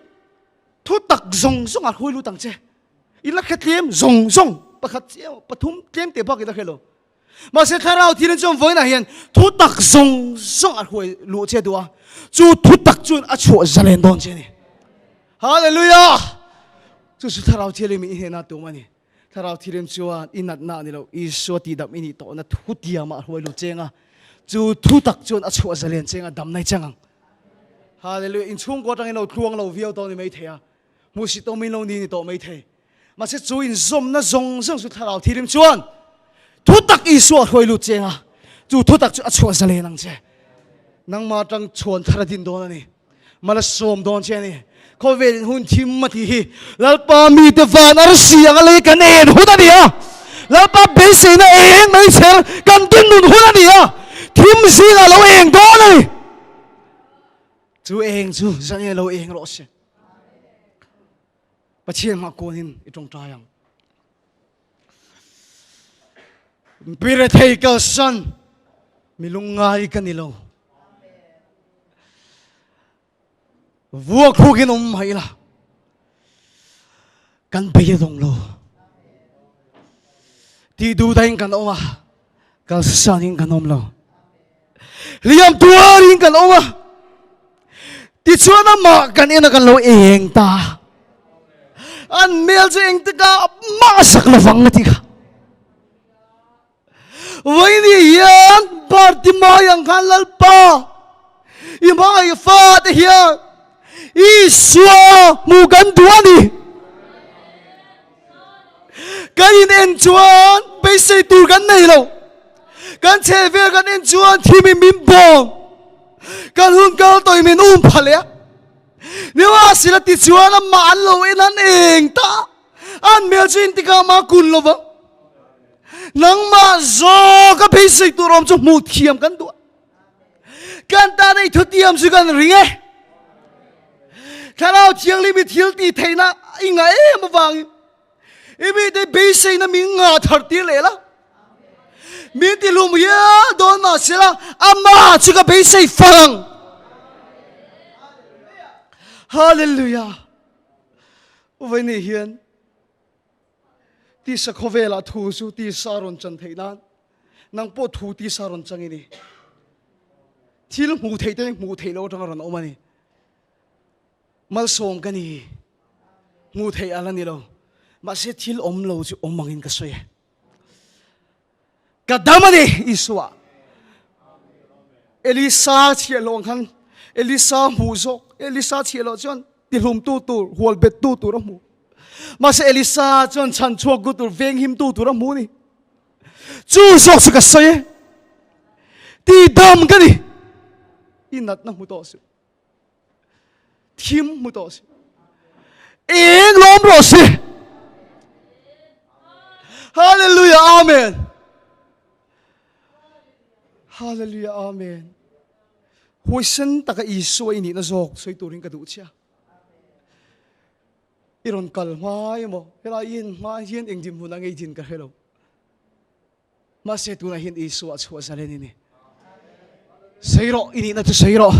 A: Thu tak zawng zawng ah hruai lut ang che. I la hre tlem zawng zawng pakhat chiah pathum tlem teh bak i la hre lo. Mahse thlarau thil in chuan vawiinah hian thu tak zawng zawng a hruai luh che duh a, chu thu tak chuan a chhuah zalen dawn che a ni. Hallelujah! Chu chu thlarau thianghlim in i hnena tum a ni. Thlarau thianghlim chuan i natna a ni lo, Isua tihdam i nih tawhna thu tiamah a hruai lut cheng a, chu thu tak chuan a chhuah zalen cheng a, damna i chang ang. Hallelujah! Inchhungkaw atangin lo tluang lo viau tawh a ni maithei a, Hmuhsit awmin lo ni ni tawh mai thei. Mahse chu inzawmna zawng zawng chu thlarau thirim chuan thutak Isua a hruai lut cheng a, chu thutak chu a chhuah zalen ang che. Nangmah atang chhuan thar a din dawn a ni. Mal a sawm dawn che a ni. Khawvel in hun thim a tih hi Lalpa mite van arsi anga lei kan en hun a ni a. Lalpa beiseina eng mai chher kan din nun hun a ni a. Thim zingah lo eng dawn a ni. Chu eng chu zan lo eng rawh se. Pathian hmah kuanin i tawngtai ang. Pirethei kalsan mi lungngai ka ni lo. Vuak hrukin awm mai la. Kan bei a dawng lo. Ti duhdahin kan awm a, kalsanin kan awm lo. Hliam tuarin kan awm a, tichuan amah kan en a kan lo eng ta. An hmel chu engtikah mah sak lovang a ti kha. Vawiini hian Bartimai ang khan Lalpa i hmangaih fate hian Isua hmuh kan duh a ni. Kan in en chuan beisei tur kan nei lo. Kan chhehvel kan en chuan thim in min bawm. Kan hun kal tawh in min um pha leh a. Nimahsela tichuan amah an lo en an eng ta. An hmel chu intikah mah kun lo vang. Nangmah zawk a beisei tur awm chu hmuh thiam kan duh a. Kan tan ei thutiam chu kan ring e. Thlarau Thianghlim i thil tih theihna i ngah em avangin i mite beiseina min ngah thar tir leh la. Min ti hlum hial dawn mah sela amah chu ka beisei fang ang. Hallelujah. Vawiin hian tisa khawvelah thu chu tisa rawn chan theih nan nang pawh thu tisa rawn chang i ni. Thil hmuh theih te hmuh theih loh atanga rawn awm a ni. Malsawm ka ni. Hmuh theih a la ni lo. Mahse thil awm lo chu awm angin ka sawi e. Ka dam a ni Isua. Elisa chhiah lo ang khan Elisa hmuh zawk Elisa chhiah loh chuan tihlumtu tur hual bettu tur a hmu. Mahse Elisa chuan chhan chhuaktu tur venghimtu tur a hmu a ni. Chu zawk chu ka sawi e. Tidam ka ni. I natna hmu tawh suh. Thim hmu tawh si. Eng lawm rawh si. Hallelujah Amen. Hallelujah Amen. Huaisen taka Isua i nihna zawk sawi turin ka duh che a. I rawn kal hma emaw helai in hma hian eng dinhmun a ngei din ka hre lo. Mahse tunah hian Isua chhuah zalen i ni. Sawi rawh, i nihna chu sawi rawh.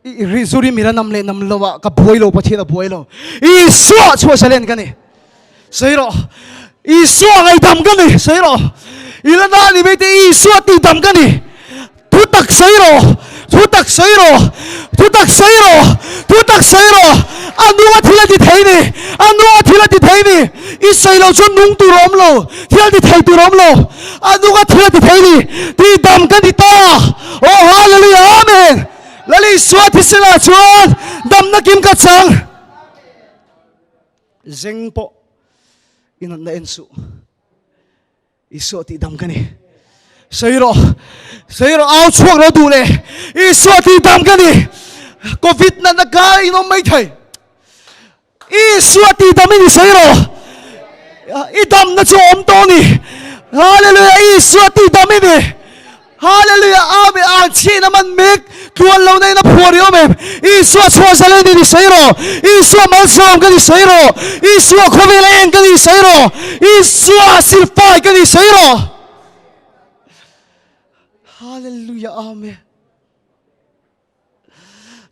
A: I zuri mira nam leh nam lo ah ka buai lo, Pathian a buai lo. Isua chhuah zalen ka ni. Sawi rawh, Isua ngaihdam ka ni. Sawi rawh, i la na ni mai te Isua tihdam ka ni. Thu tak sawi rawh, thu tak sawi rawh, thu tak sawi rawh, thu tak sawi rawh. A nunga thil a ti thei ni, a nunga thil a ti thei ni. I sawi lo chuan nung tur a awm lo, thil a ti thei tur a awm lo. A nunga thil a ti thei ni, tih dam ka ni ta. Aw hallelujah amen. Lal Isua thisela chuan damna kim ka chang. Zeng pawh i natna en suh. Isua tihdam ka ni. Sawi rawh, sawi rawh, au chhuak rawh duh leh. Isua tihdam ka ni. Covid natna ka in awm mai thei. Isua tihdam i ni sawi rawh. I damna chu awm tawh ni. Hallelujah, Isua tihdam i ni. Hallelujah Amen Ang chhihna man mek tluan lo na in a phuar i awm em Isua chhuah zalen i ni sawi rawh Isua malsawm ka ni sawi rawh Isua khawvel a eng ka ni sawi rawh Isua silfai ka ni sawi rawh Hallelujah Amen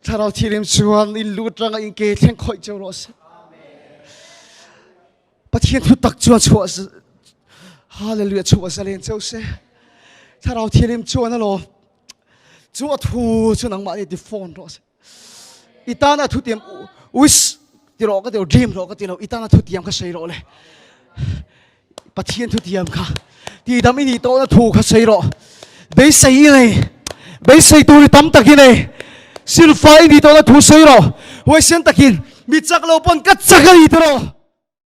A: Thlarau Thianghlim chuan in lut ranga in ke thleng khawih cheu rawh se. Pathian thu tak chuan chhuah Hallelujah chhuah zalen cheu se. Thlarau Thianghlim chuan alo chu a thu chu nangmah ni ti phone rawh se. I tana thu tiam wish ti rawh ka ti lo dream rawh ka ti lo i tana thu tiam kha sawi rawh le. Pathian thu tiam kha ti dam i nih tawhna thu kha sawi rawh. Beisei i nei, beisei tur i tam tak i nei. Silfa i nih tawhna thu sawi rawh. Huaisen takin mi chak lo pawn ka chak a ni ti rawh.